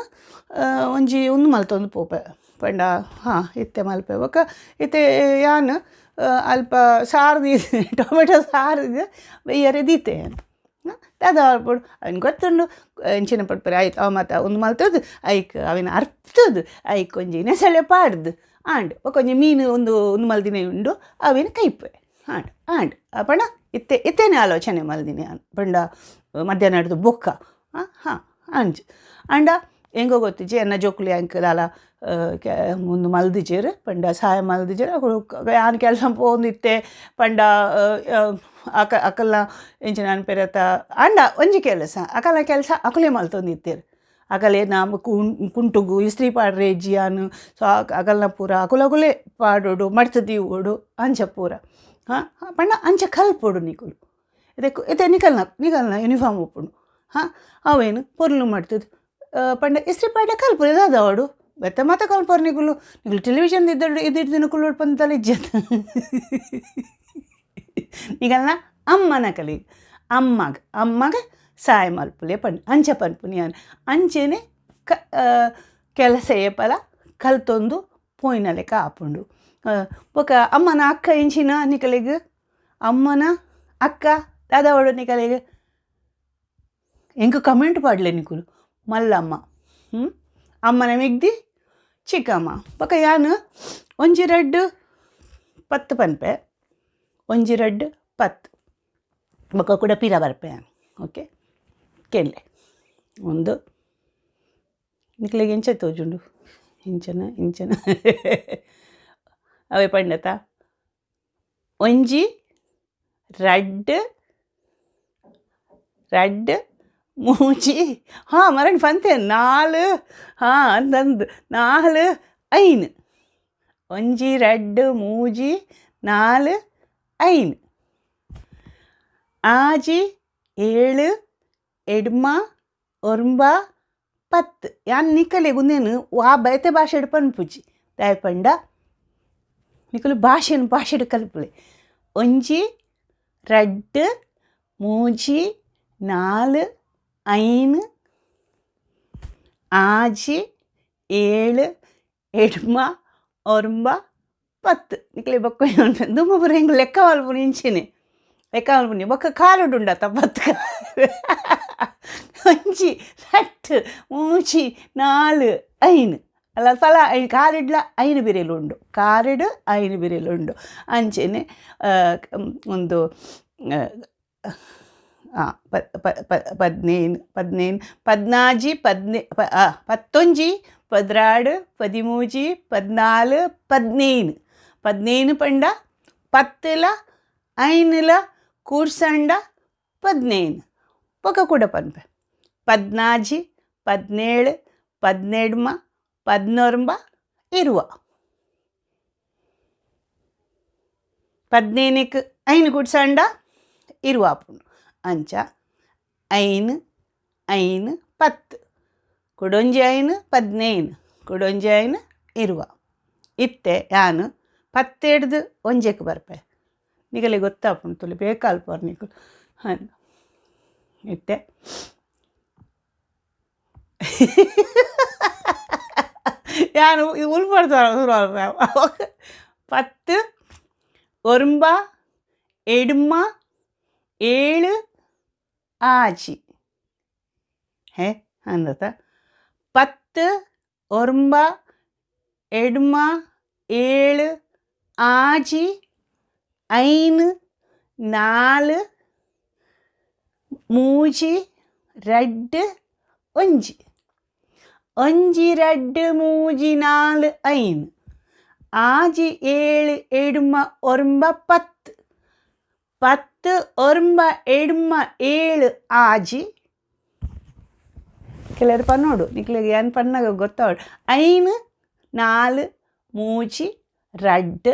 ಒಂಜಿ ಉಂದು ಮಲ್ತೊಂದು ಪೋಪೆ ಪಂಡ ಹಾಂ ಇತ್ತೆ ಮಲ್ಪೆ ಬೊಕ್ಕ ಇತ್ತೆ ಯಾನ್ ಅಲ್ಪ ಸಾರು ದೀದ್ ಟೊಮೆಟೊ ಸಾರು ಬಯ್ಯರೆ ದೀತೆ ದಾದ ಮಲ್ಪೊಡು ಅವೆನ್ ಗೊತ್ತುಂಡು ಎಂಚಿನ ಪನ್ಪೆರ್ ಆಯ್ತು ಅವು ಮಾತ ಉಂದು ಮಲ್ತದು ಐಕ್ ಅವೆನ್ ಅರ್ಪುದು ಐಕ್ ಒಂಜಿ ನೆಸಳೆ ಪಾಡ್ದು ಆಂಡ್ ಬೊಕ ಒಂಜಿ ಮೀನು ಉಂದು ಉಂದು ಮಲ್ದಿನ ಉಂಡು ಅವೆನ್ ಕೈಪೆ ಆಂಡ್ ಆಂಡ್ ಪಂಡ ಇತ್ತೆ ಇತ್ತೆನೆ ಆಲೋಚನೆ ಮಲ್ದಿನಿ ಯಾನ್ ಪಂಡ ಮಧ್ಯಾಹ್ನಡ್ದು ಬೊಕ್ಕ ಹಾಂ ಅಂಚ ಆಂಡ ಎಂಕೋ ಗೊತ್ತಿಜ್ಜಿ ಎನ್ನ ಜೋಕುಲು ಎಂಕ್ ದಾಲ ಉಂದು ಮಲ್ದಿಜೆರ್ ಪಂಡ ಸಹಾಯ ಮಲ್ದಿಜೆರ್ ಅಕುಲು ಯಾನ್ ಕೆಲಸ ಪೋವೊಂದಿತ್ತೆ ಪಂಡ ಅಕ ಅಕಲ್ನ ಎಂಚಿನ ಅನ್ಪೆರತ ಅಂಡ ಒಂಜಿ ಕೆಲಸ ಅಕಲ ಕೆಲಸ ಅಕುಲೇ ಮಲ್ತೊಂದಿತ್ತೆರ್ ಅಕಲೆ ನಾಮ ಕುಂಟುಗು ಇಸ್ತ್ರಿ ಪಾಡ್ರೆ ಜಿಯಾನು ಸೊ ಅಕಲ್ನ ಪೂರ ಅಕುಲಕುಲೇ ಪಾಡೋಡು ಮಡ್ತ್ ದೀವೊಡು ಅಂಚ ಪೂರ ಹಾಂ ಪಂಡ ಅಂಚ ಕಲ್ಪೊಡು ನಿಕುಲು ಇದಕ್ಕೆ ಇತ್ತೆ ನಿಕಲ್ನ ನಿಕಲ್ನ ಯೂನಿಫಾರ್ಮ್ ಉಪ್ಪುಂಡು ಹಾಂ ಅವೇನು ಪೊರ್ಲು ಮಾಡ್ತದೆ ಪಂಡ ಇಸ್ತ್ರಿ ಪಾಡ್ಲೆ ಕಲ್ಪುರು ದಾದ ಬೆತ್ತ ಮಾತ ಕಲ್ಪರು ನಿಕುಲು ನಿಕುಲು ಟೆಲಿವಿಷನ್ ಇದ್ದಡು ಇದ್ದಿದ್ದು ನಿಕುಲು ಪಂತಲ ಇಜ್ಜತ್ ನಿಕಲ್ನ ಅಮ್ಮನ ಕಲಿ ಅಮ್ಮಗ ಅಮ್ಮಗ ಸಾಯ ಮಲ್ಪುಲೆ ಪಂಡ ಅಂಚ ಪನ್ಪುನಿ ಯಾನ್ ಅಂಚೆನೆ ಕ ಕೆಲಸ ಏಪಲ ಕಲ್ತೊಂದು ಪೋಯಿನ ಲೆಕ್ಕ ಆಪುಂಡು. ಬೊಕ ಅಮ್ಮನ ಅಕ್ಕ ಎಂಚಿನ ನಿಕಲೆಗ್ ಅಮ್ಮನ ಅಕ್ಕ ದಾದ ನಿಕಲೆಗ್ ಎಂಕ್ ಕಮೆಂಟ್ ಪಾಡ್ಲೆ ನಿಕುಲು ಮಲ್ಲಮ್ಮ ಅಮ್ಮನ ಮೆಗ್ದಿ ಚಿಕ್ಕಮ್ಮ. ಬೊಕ ಯಾನ್ ಒಂಜಿ ರಡ್ಡ್ ಪತ್ತ್ ಪನ್ಪೆ ಒಂಜಿ ರಡ್ಡ್ ಪತ್ತ್ ಬೊಕ ಕೂಡ ಪಿರ ಬರ್ಪೆ ಯಾನ್ ಓಕೆ ಕೇನ್ಲೆ ಒಂದು ನಿಕ್ಲೆಗ್ ಎಂಚ ತೋಜುಂಡು ಇಂಚನ ಇಂಚನ ಅವೇ ಪಂಡತ ಒಂಜಿ ರಡ್ಡ್ ರಡ್ಡ್ ಮೂಜಿ ಹಾಂ ಮರಣ ಪಂತೆ ನಾಲ್ ಹಾಂ ಅಂದಂದು ನಾಲ್ ಐನ್ ಒಂಜಿ ರಡ್ಡ್ ಮೂಜಿ ನಾಲ್ ಐನ್ ಆಜಿ ಏಳು ಎಡ್ಮ ಒರ್ಂಬ ಪತ್ತ್. ಯಾನ್ ನಿಕಲೆಗ್ ಉಂದೇನು ವಾ ಬೇತೆ ಭಾಷೆಡ್ ಪನ್ಪುಜಿ ದಾಯೆ ಪಂಡ ನಿಕುಲು ಭಾಷೆನ್ ಭಾಷೆಡ್ ಕಲ್ಪುಲೆ. ಒಂಜಿ ರಡ್ಡ್ ಮೂಜಿ ನಾಲ್ ಐನ್ ಆಜಿ ಏಳು ಎಡ್ಮ ಒರ್ಂಬ ಪತ್ತ್. ನಿಕಲೆ ಬೊಕ್ಕ ದುಂಬು ಪೂರ ಎಂಕ್ ಲೆಕ್ಕ ಮಲ್ಪುನಿ ಇಂಚೆನೆ ಲೆಕ್ಕ ಮಲ್ಪುನಿ ಬೊಕ್ಕ ಕಾಲುಡುಂಡತ್ತ ಪತ್ತ್ ಒಂಜಿ ರಡ್ಡ್ ಮೂಜಿ ನಾಲ್ ಐನ್ ಅಲ್ಲ ಫಲ ಐನ್ ಕಾಲಿಡ್ಲ ಐನ್ ಬಿರೆಲು ಉಂಡು ಕಾಲಿಡ್ ಐನ್ ಬಿರೆಲು ಉಂಡು ಅಂಚೆನೆ ಒಂದು ಪದ್ನೇನು ಪದ್ನೇನು ಪದ್ನಾಜಿ ಪದ್ನೆ ಪತ್ತೊಂಜಿ ಪದ್ರಾಡ್ ಪದಿಮೂಜಿ ಪದ್ನಾಲ್ ಪದ್ನೇನು ಪದ್ನೇನು ಪಂಡ ಪತ್ತುಲ ಐನುಲ ಕೂರ್ಸಂಡ ಪದ್ನೇನು. ಬೊಕ ಕೂಡ ಪನ್ಪೆ ಪದ್ನಾಜಿ ಪದ್ನೇಳು ಪದ್ನೆಡ್ಮ ಪದ್ನೊರ್ಂಬ ಇರುವ ಪದ್ನೇನಕ್ಕೆ ಐನು ಕೂಡ್ಸಂಡ ಇರುವ ಆಪುಂಡು. ಅಂಚ ಐನ್ ಐನ್ ಪತ್ತ್ ಕುಡೊಂಜಿ ಐನ್ ಪದ್ನೈನ್ ಕುಡೊಂಜಿ ಐನ್ ಇರುವ. ಇತ್ತೆ ಯಾನ್ ಪತ್ತೆಡ್ದು ಒಂಜೆಕ್ ಬರ್ಪೆ ನಿಕಲೆ ಗೊತ್ತಾಪುಂಡು ತುಲೆ ಬೇಕಾಲ್ಪರ್ ನಿಕುಲು ಹಾಂ ಇತ್ತೆ ಯಾನ್ ಉಲ್ಪಡ್ತಾರ ಪತ್ತು ಒರ್ಂಬ ಎಡ್ಮ ಏಳು ಆಜಿ ಹೇ ಅಂದತ ಪತ್ತು ಒರ್ಂಬ ಎಡ್ಮ ಏಳು ಆಜಿ ಐನ್ ನಾಲ್ ಮೂಜಿ ರಡ್ಡ್ ಒಂಜಿ ಒಂಜಿ ರಡ್ಡ್ ಮೂಜಿ ನಾಲ್ ಐನ್ ಆಜಿ ಏಳು ಎಡ್ಮ ಒರ್ಂಬ ಪತ್ತು ಪತ್ತು ಒರ್ಂಬ ಎಡ್ಮ ಏಳು ಆಜಿ ಕೆಲವರು ಪನ್ನೋಡು ನಿಕ್ಲೆಗ್ ಯಾನ್ ಪನ್ನಗ ಗೊತ್ತಾವಡು ಐನ್ ನಾಲ್ ಮೂಜಿ ರಡ್ಡ್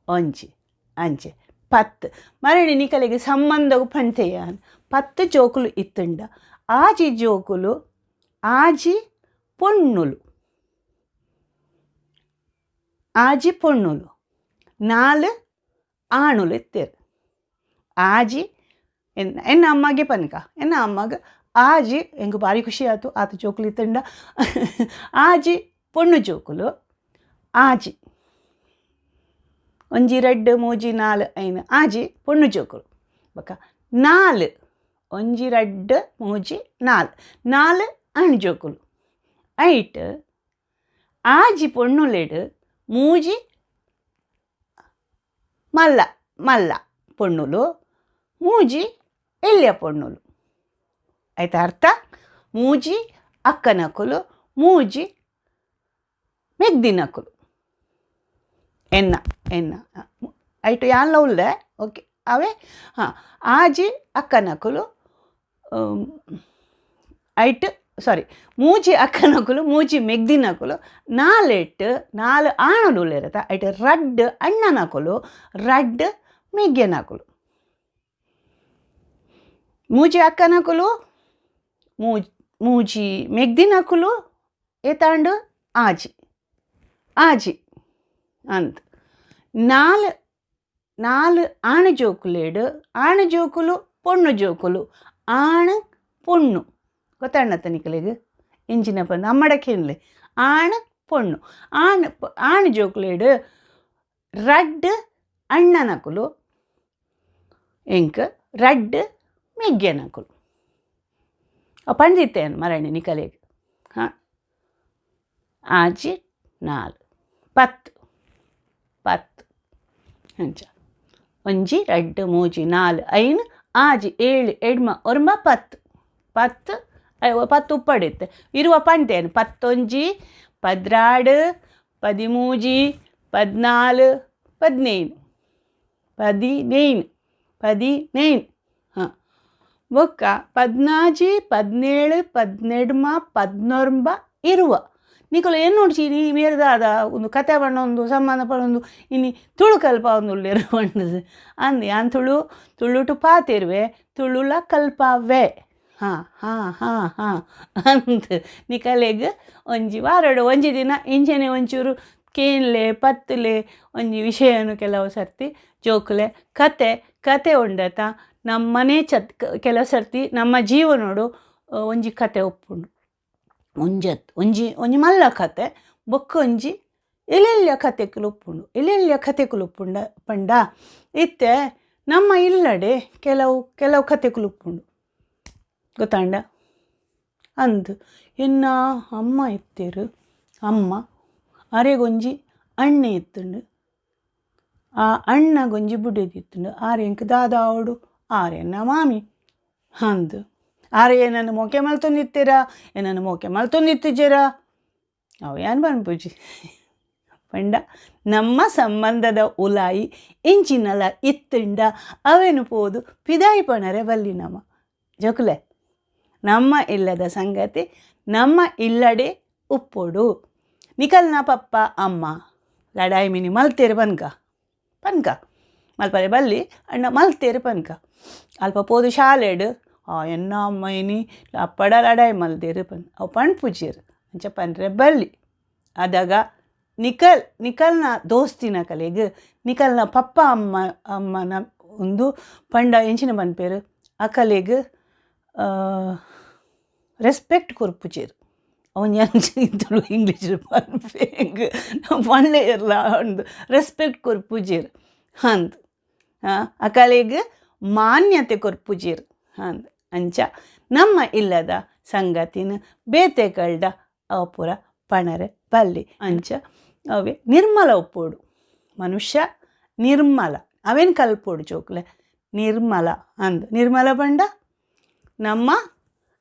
ಒಂಜಿ ಅಂಚೆ ಪತ್ತು. ಮರಣಿ ನಿಕಲೆಗ್ ಸಂಬಂಧಗ್ ಪಂತೆ ಯಾನ್ ಪತ್ತು ಜೋಕುಲು ಇತ್ತುಂಡ ಆಜಿ ಜೋಕುಲು ಆಜಿ ಪೊಣ್ಣುಲು ಆಜಿ ಪೊಣ್ಣುಲು ನಾಲ್ ಆಣುಲು ಇತ್ತೆರ್. ಆಜಿ ಎನ್ನ ಎನ್ನ ಅಮ್ಮಗೆ ಪನ್ಕ ಎನ್ನ ಅಮ್ಮಗ ಆಜಿ ಎಂಕ್ ಭಾರಿ ಖುಷಿ ಆಯ್ತು ಆತ ಜೋಕುಲು ಇತ್ತುಂಡ ಆಜಿ ಪೊಣ್ಣು ಜೋಕುಲು ಆಜಿ ಒಂಜಿ ರಡ್ಡ್ ಮೂಜಿ ನಾಲ್ ಐನ್ ಆಜಿ ಪೊಣ್ಣು ಜೋಕುಲು ಬೊಕ ನಾಲ್ ಒಂಜಿ ರಡ್ಡ್ ಮೂಜಿ ನಾಲ್ ನಾಲ್ ಆಣ್ ಜೋಕುಲು ಐಟ್ ಆಜಿ ಪೊಣ್ಣುಲೆಡ್ ಮೂಜಿ ಮಲ್ಲ ಮಲ್ಲ ಪೊಣ್ಣುಲು ಮೂಜಿ ಎಲ್ಯ ಪೊಣ್ಣುಲು ಆಯ್ತಾ ಅರ್ಥ. ಮೂಜಿ ಅಕ್ಕನಕುಲು ಮೂಜಿ ಮೆಗ್ದಿನಕುಲು ಎನ್ನ ಎನ್ನ ಐಟು ಯಾನ್ಲ ಉಲ್ಲೆ ಓಕೆ ಅವೇ ಹಾಂ ಆಜಿ ಅಕ್ಕನಕುಲು ಐಟ್ ಸಾರಿ ಮೂಜಿ ಅಕ್ಕನಕುಲು ಮೂಜಿ ಮೆಗ್ದಿನಕುಲು ನಾಲೆಟ್ ನಾಲ್ ಆಣುಲು ಉಲ್ಲೆರತ ಐಟ್ ರಡ್ಡ್ ಅಣ್ಣನಕುಲು ರಡ್ಡ್ ಮೆಗ್ಯನಕುಲು ಮೂಜಿ ಅಕ್ಕನಕುಲು ಮೂಜಿ ಮೆಗ್ದಿನಕುಲು ಏತಾಂಡು ಆಜಿ ಆಜಿ ಅಂದ್ ನಾಲ್ ನಾಲ್ ಆಣು ಜೋಕುಲೇಡು ಆಣು ಜೋಕುಲು ಪೊಣ್ಣು ಜೋಕುಲು ಆಣು ಪೊಣ್ಣು ಗೊತ್ತಾಣ್ಣತ್ತ ನಿಕಲೆಗ್ ಇಂಚಿನ ಪಂದ್ ಅಮ್ಮಡಕೇನ್ಲೆ ಆಣು ಪೊಣ್ಣು ಆಣು ಆಣು ಜೋಕುಲೇಡು ರಡ್ಡ್ ಅಣ್ಣನಕುಲು ಎಂಕ್ ರಡ್ಡ್ ಮೆಗ್ಯನಕುಲು ಪಂಡಿತ್ತೇನು ಮರಣಿ ನಿಕಲೆಗ್ ಹಾಂ ಆಜಿ ನಾಲ್ ಪತ್ತು ಪತ್ತು ಅಂಚ ಒಂಜಿ ರಡ್ಡ್ ಮೂಜಿ ನಾಲ್ ಐನ್ ಆಜಿ ಏಳು ಎಡ್ಮ ಒರ್ಂಬ ಪತ್ತು ಪತ್ತು ಪತ್ತು ಉಪ್ಪಡಿತ್ತೆ ಇರುವ ಪಂತೇನು ಪತ್ತೊಂಜಿ ಪದ್ರಾಡು ಪದಿಮೂಜಿ ಪದ್ನಾಲ್ ಪದಿನೈನ್ ಪದಿನೈನ್ ಪದಿನೈನ್ ಹಾಂ ಬೊಕ್ಕ ಪದ್ನಾಜಿ ಪದಿನೇಳು ಪದಿನೆಡ್ಮ ಪದ್ನೊರ್ಂಬ ಇರುವ ನಿಕುಲು ಏನು ನೋಡ್ಸಿ ನೀ ಮೇರ್ದಾದ ಒಂದು ಕತೆ ಪಣ್ಣೊಂದು ಸಂಬಂಧ ಪಣ್ಣೊಂದು ಇನಿ ತುಳು ಕಲ್ಪ ಒಂದು ಉಲ್ಲೇರು ಪಂಡದು ಅಂದ್ ಯಾನ್ ತುಳು ತುಳುಟು ಪಾತಿರುವೆ ತುಳುಲ ಕಲ್ಪಾವೆ ಹಾಂ ಹಾಂ ಹಾಂ ಹಾಂ ಅಂದ್ ನಿಕಲೆಗ್ ಒಂಜಿ ವಾರಡು ಒಂಜಿ ದಿನ ಇಂಚೆನೆ ಒಂಚೂರು ಕೇನ್ಲೆ ಪತ್ತುಲೆ ಒಂಜಿ ವಿಷಯನು ಕೆಲವು ಸರ್ತಿ ಜೋಕುಲೆ ಕತೆ ಕತೆ ಉಂಡತ ನಮ್ಮನೆ ಚತ್ ಕೆಲವು ಸರ್ತಿ ನಮ್ಮ ಜೀವನೋಡು ಒಂಜಿ ಕತೆ ಒಪ್ಪುಂಡು ಒಂಜತ್ ಒಂಜಿ ಒಂಜಿ ಮಲ್ಲ ಕತೆ ಬೊಕ್ಕ ಒಂಜಿ ಎಲ್ಲೆಲ್ಲ ಕತೆಕುಲು ಉಪ್ಪುಂಡು ಎಲ್ಲೆಲ್ಲ ಕತೆಕುಲು ಉಪ್ಪುಂಡ ಪಂಡ ಇತ್ತೆ ನಮ್ಮ ಇಲ್ಲಡೆ ಕೆಲವು ಕೆಲವು ಕತೆಕುಲು ಉಪ್ಪುಂಡು ಗೊತ್ತಾಂಡ ಅಂದ್ ಎನ್ನ ಅಮ್ಮ ಇತ್ತೀರು ಅಮ್ಮ ಅರೆಗೊಂಜಿ ಅಣ್ಣೆ ಇತ್ತುಂಡು ಆ ಅಣ್ಣಗೊಂಜಿ ಬುಡೆದಿತ್ತುಂಡು ಆರೆ ಎಂಕ್ ದಾದ ಆವಡು ಆರೆನ್ನ ಮಾಮಿ ಅಂದ್ ಆರೆ ಏನನ್ನು ಮೋಕೆ ಮಲ್ತೊಂದಿತ್ತೀರಾ ಏನನ್ನು ಮೋಕೆ ಮಲ್ತೊಂದಿತ್ತಿದ್ದೀರಾ ಅವು ಏನು ಪನ್ಪುಜಿ ಪಂಡ ನಮ್ಮ ಸಂಬಂಧದ ಉಲಾಯಿ ಇಂಚಿನಲ ಇತ್ತುಂಡ ಅವೇನು ಪೋದು ಪಿದಾಯಿ ಪಣರೆ ಬಲ್ಲಿ ನಮ್ಮ ಜೋಕುಲೆ ನಮ್ಮ ಇಲ್ಲದ ಸಂಗತಿ ನಮ್ಮ ಇಲ್ಲಡೆ ಉಪ್ಪೊಡು ನಿಕಲ್ನ ಪಪ್ಪ ಅಮ್ಮ ಲಡಾಯಿ ಮಿನಿ ಮಲ್ತೇರು ಪನ್ಕ ಪನ್ಕ ಮಲ್ಪರೆ ಬಲ್ಲಿ ಅಣ್ಣ ಮಲ್ತೇರು ಪನ್ಕ ಅಲ್ಪ ಪೋದು ಶಾಲೆಡು ಆ ಎನ್ನ ಅಮ್ಮ ಇನಿ ಅಪ್ಪಡ ಲಡಾಯಿ ಮಲ್ದೇರು ಪನ್ ಅವು ಪಣ್ಪುಜೇರು ಅಂಚ ಪನ್ರೆ ಬಲ್ಲಿ ಆದಾಗ ನಿಕಲ್ ನಿಕಲ್ನ ದೋಸ್ತಿನ ಕಲೆಗ್ ನಿಕಲ್ನ ಪಪ್ಪ ಅಮ್ಮ ಅಮ್ಮನ ಒಂದು ಪಂಡ ಎಂಚಿನ ಪನ್ಪೇರು ಆ ಕಲೆಗ್ ರೆಸ್ಪೆಕ್ಟ್ ಕೊರ್ಪುಜೇರು ಅವನ್ ತುಳು ಇಂಗ್ಲೀಷ್ ಪನ್ಪೇಂಗ್ ಪನ್ಲೆ ಇರ್ಲ ಒಂದು ರೆಸ್ಪೆಕ್ಟ್ ಕೊರ್ಪುಜೇರು ಅಂದ್ ಆ ಕಲೆಗ್ ಮಾನ್ಯತೆ ಕೊರ್ಪುಜೇರು ಅಂದ್ ಅಂಚ ನಮ್ಮ ಇಲ್ಲದ ಸಂಗತಿನ ಬೇತೆ ಕಳ್ದ ಅವು ಪೂರ ಪಣರೆ ಬಲ್ಲಿ ಅಂಚ ಅವೇ ನಿರ್ಮಲ ಒಪ್ಪೋಡು ಮನುಷ್ಯ ನಿರ್ಮಲ ಅವೇನು ಕಲ್ಪೋಡು ಜೋಕ್ಲೆ ನಿರ್ಮಲ ಅಂದ್ ನಿರ್ಮಲ ಪಂಡ ನಮ್ಮ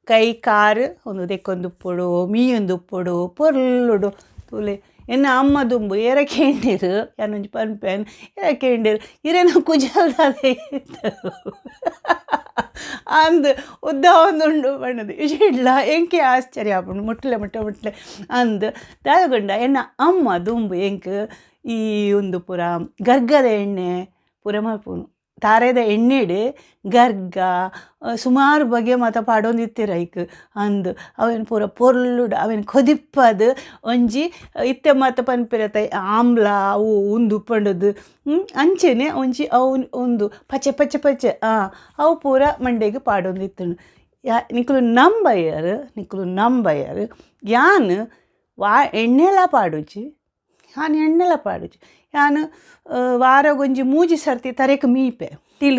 ಕೈ ಕಾರು ಒಂದು ದೆಕ್ಕೊಂದು ಉಪ್ಪೊಡು ಮೀಯೊಂದು ಉಪ್ಪೊಡು ಪೊರ್ಲುಡು ತುಲೆ ಎನ್ನ ಅಮ್ಮ ದುಂಬು ಏರ ಕೇಂಡಿರು ಯಾನೊಂಜಿ ಪನ್ಪೇನ್ ಏರ ಕೇಂಡಿರು ಇರೇನ ಕುಜಲ್ದಾದೆ ಅಂದ್ ಉದ್ದ ಒಂದುಂಡು ಬಣ್ಣದು ಇಡ್ಲ ಎಂಕೆ ಆಶ್ಚರ್ಯ ಆಪುಂಡು ಮುಟ್ಲೆ ಮುಟ್ಟೆ ಮುಟ್ಲೆ ಅಂದ್ ದಾದಗೊಂಡ ಎನ್ನ ಅಮ್ಮ ದುಂಬು ಎಂಕ್ ಈ ಒಂದು ಪೂರ ಗರ್ಗದ ಎಣ್ಣೆ ಪೂರ ಮಲ್ಪುನು ತಾರೆದ ಎಣ್ಣೆಡ್ ಗರ್ಗ ಸುಮಾರು ಬಗೆ ಮಾತ ಪಾಡೊಂದಿತ್ತೆರ್ ಐಕ್ ಅಂದ್ ಅವೇನು ಪೂರ ಪೊರ್ಲುಡು ಅವೇನು ಕೊದಿಪ್ಪದು ಒಂಜಿ ಇತ್ತೆ ಮಾತ ಪನ್ಪೆರತ ಆಮ್ಲ ಅವು ಉಂದು ಪಂಡದು ಅಂಚೆನೆ ಒಂಜಿ ಅವು ಉಂದು ಪಚ್ಚೆ ಪಚ್ಚೆ ಪಚ್ಚೆ ಅವು ಪೂರ ಮಂಡೆಗ್ ಪಾಡೊಂದಿತ್ತುಂಡು ಯಾ ನಿಕುಲು ನಂಬಯ್ಯರ್ ನಿಕುಲು ನಂಬಯ್ಯರ್ ಯಾನ್ ವಾ ಎಣ್ಣೆಲ ಪಾಡುಜಿ ಯಾನ್ ಎಣ್ಣೆಲ ಪಾಡುಜಿ ಯಾನ್ ವಾರಗೊಂಜಿ ಮೂಜಿ ಸರ್ತಿ ತರೆಕ್ ಮೀಪೆ ತಿಲ್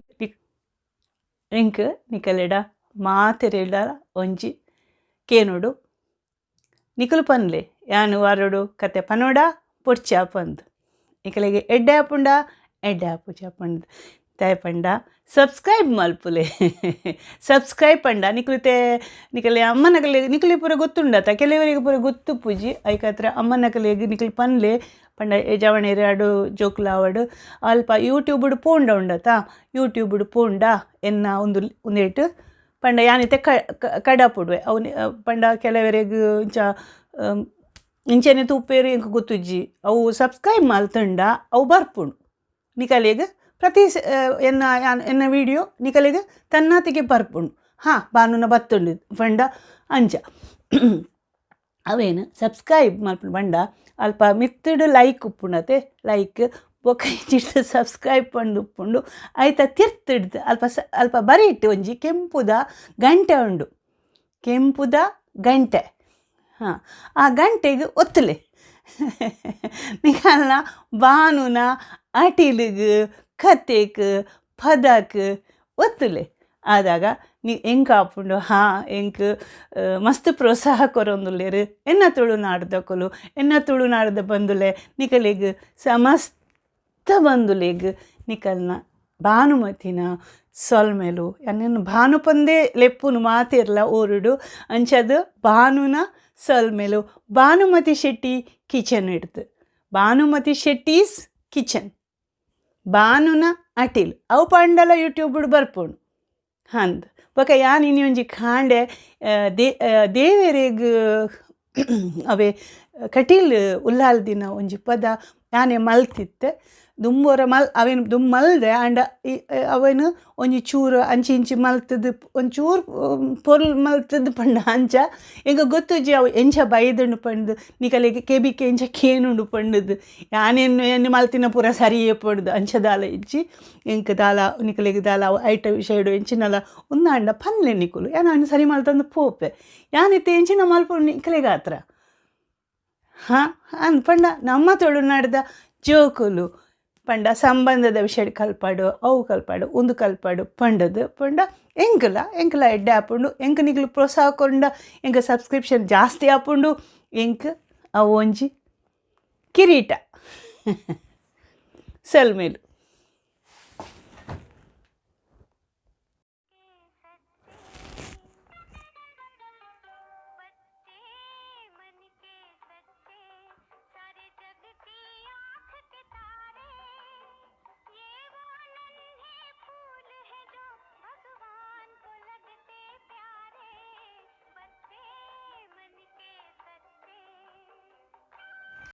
ಎಂಕ್ ನಿಕಲೆಡ ಮಾತೆರೆಡ ಒಂಜಿ ಕೇನೋಡು ನಿಕುಲು ಪನ್ಲೆ ಯಾನ್ ವಾರಡು ಕತೆ ಪನೋಡ ಪೊಡ್ಚಾ ಪಂದ್ ನಿಕಲೆಗ್ ಎಡ್ಡೆ ಆಪುಂಡ ಎಡ್ಡೆ ಆಪುಜ ಪಂದ್. ದಾಯೆ ಪಂಡ ಸಬ್ಸ್ಕ್ರೈಬ್ ಮಲ್ಪುಲೆ. ಸಬ್ಸ್ಕ್ರೈಬ್ ಪಂಡ ನಿಕುಲು ನಿಕಲೆ ಅಮ್ಮನಕಲೆ ನಿಕುಲೆ ಪೂರ ಗೊತ್ತುಂಡತ, ಕೆಲವರಿಗೆ ಪೂರ ಗೊತ್ತುಪ್ಪುಜಿ. ಐಕತ್ರ ಅಮ್ಮನಕಲೆಗ್ ನಿಕುಲು ಪನ್ಲೆ ಪಂಡ ಜವಣೆರ್ ಆಡು ಜೋಕುಲಾವಡ್ ಅಲ್ಪ ಯೂಟ್ಯೂಬ್ ಪೋಂಡ ಉಂಡತ, ಯೂಟ್ಯೂಬ್ ಪೋಂಡ ಎನ್ನ ಉಂದು ಉಂದೆಟ್ ಪಂಡ ಯಾನಿತ್ತೆ ಕಡಪುಡುವೆ ಅವು ಪಂಡ ಕೆಲವರೆಗ್ ಇಂಚ ಇಂಚನೆ ತೂಪೇರು ಎಂಕ್ ಗೊತ್ತುಜ್ಜಿ. ಅವು ಸಬ್ಸ್ಕ್ರೈಬ್ ಮಲ್ತುಂಡ ಅವು ಬರ್ಪುಂಡು ನಿಕಲೆಗ್ ಪ್ರತಿ ಎನ್ನ ಎನ್ನ ವೀಡಿಯೋ ನಿಕಲೆಗ್ ತನ್ನಾತಿಗೆ ಬರ್ಪುಂಡು. ಹಾಂ ಬಾನುನ ಬತ್ತುಂಡು ಪಂಡ ಅಂಚ ಅವೇನು ಸಬ್ಸ್ಕ್ರೈಬ್ ಮಲ್ಪುಂಡು ಪಂಡ ಅಲ್ಪ ಮಿತ್ತುಡು ಲೈಕ್ ಉಪ್ಪುಂಡತೆ, ಲೈಕ್ ಬೊಕ್ಕ ಇಂಚಿಡ್ದು ಸಬ್ಸ್ಕ್ರೈಬ್ ಪಂದು ಉಪ್ಪುಂಡು. ಐತ ತಿರ್ತಿಡ್ದು ಅಲ್ಪ ಅಲ್ಪ ಬರಿಟ್ ಒಂಜಿ ಕೆಂಪುದ ಗಂಟೆ ಉಂಡು, ಕೆಂಪುದ ಗಂಟೆ, ಹಾಂ ಆ ಗಂಟೆಗೆ ಒತ್ತುಲೆ. ನಿಕಲ್ನ ಬಾನುನ ಅಟಿಲಿಗ್ ಕತೆಕ್ ಪದಕ್ ಒತ್ತುಲೆ. ಆದಾಗ ನಿ ಎಂಕ್ ಆಪುಂಡು ಹಾಂ ಎಂಕ್ ಮಸ್ತ್ ಪ್ರೋತ್ಸಾಹ ಕೊರೊಂದುಲ್ಲೆರ್ ಎನ್ನ ತುಳುನಾಡ್ದಕುಲು, ಎನ್ನ ತುಳುನಾಡ್ದ ಬಂಧುಲೆ ನಿಕಲೆಗ್ ಸಮಸ್ತ ಬಂಧುಲೆಗ್ ನಿಕಲ್ನ ಭಾನುಮತಿನ ಸೊಲ್ಮೆಲು. ಎನ್ನನ್ ಭಾನು ಪಂದೇ ಲೆಪ್ಪುನು ಮಾತೆರ್ಲ ಊರುಡು, ಅಂಚಾದ್ ಭಾನುನ ಸೊಲ್ಮೆಲು. ಭಾನುಮತಿ ಶೆಟ್ಟಿ ಕಿಚನ್ ಹಿಡ್ದು, ಭಾನುಮತಿ ಶೆಟ್ಟೀಸ್ ಕಿಚನ್, ಭಾನುನ ಅಟಿಲ್ ಅವು ಪಂಡಲ ಯೂಟ್ಯೂಬ್ ಬರ್ಪುಂಡು ಅಂದ್. ಬೊಕ ಯಾನ್ ಇನಿ ಒಂಜಿ ಕಾಂಡೆ ದೇವೆರೆಗ್ ಅವೇ ಕಟೀಲ್ ಉಲ್ಲಾಲ್ ದಿನ ಒಂಜಿ ಪದ ಯಾನೆ ಮಲ್ತಿತ್ತೆ. ದುಂಬೊರ ಮಲ್ ಅವೇನು ದುಂಬು ಮಲ್ದೆ ಆಂಡ ಅವೇನು ಒಂಜಿ ಚೂರು ಅಂಚಿ ಇಂಚಿ ಮಲ್ತದು ಒಂಚೂರು ಪೊರ್ಲು ಮಲ್ತದು ಪಂಡ ಅಂಚ ಎಂಕ್ ಗೊತ್ತುಜ್ಜಿ ಅವು ಎಂಚ ಬೈದುಂಡು ಪಂಡ್ದು, ನಿಕಲೆಗ್ ಕೆಬಿಕ್ ಎಂಚ ಕೇನುಂಡು ಪಂಡುದು. ಯಾನೇನು ಏನು ಮಲ್ತಿನ ಪೂರ ಸರಿಯೇ ಪಂಡ್ದು ಅಂಚ ದಾಲ ಇಜ್ಜಿ. ಎಂಕ್ ದಾಲ ನಿಕಲೆಗ್ ದಾಲ ಅವು ಐಟ ವಿಷಯಡು ಎಂಚಿನಲ ಉಂದಾಂಡ ಪನ್ಲೆ ನಿಕುಲು, ಯಾನ್ ಅವೆನ್ ಸರಿ ಮಲ್ತೊಂದು ಪೋಪೆ. ಯಾನಿತ್ತೆ ಎಂಚಿನ ಮಲ್ಪುನು ನಿಕಲೆಗಾತ್ರ ಹಾಂ ಅಂದ್ ಪಂಡ ನಮ್ಮ ತುಳುನಾಡ್ದ ಜೋಕುಲು ಪಂಡ ಸಂಬಂಧದ ವಿಷಯ ಕಲ್ಪಾಡು, ಅವು ಕಲ್ಪಾಡು, ಉಂದು ಕಲ್ಪಾಡು ಪಂಡದು ಪಂಡ ಎಂಕಲ ಎಂಕಲ ಎಡ್ಡೆ ಆಪುಂಡು. ಎಂಕ್ ನಿಕುಲು ಪ್ರೋತ್ಸಾಹ ಕೊರ್ಂಡ ಎಂಕ್ ಸಬ್ಸ್ಕ್ರಿಪ್ಷನ್ ಜಾಸ್ತಿ ಆಪುಂಡು. ಎಂಕ್ ಅವು ಒಂಜಿ ಕಿರೀಟ. ಸೊಲ್ಮೆಲು.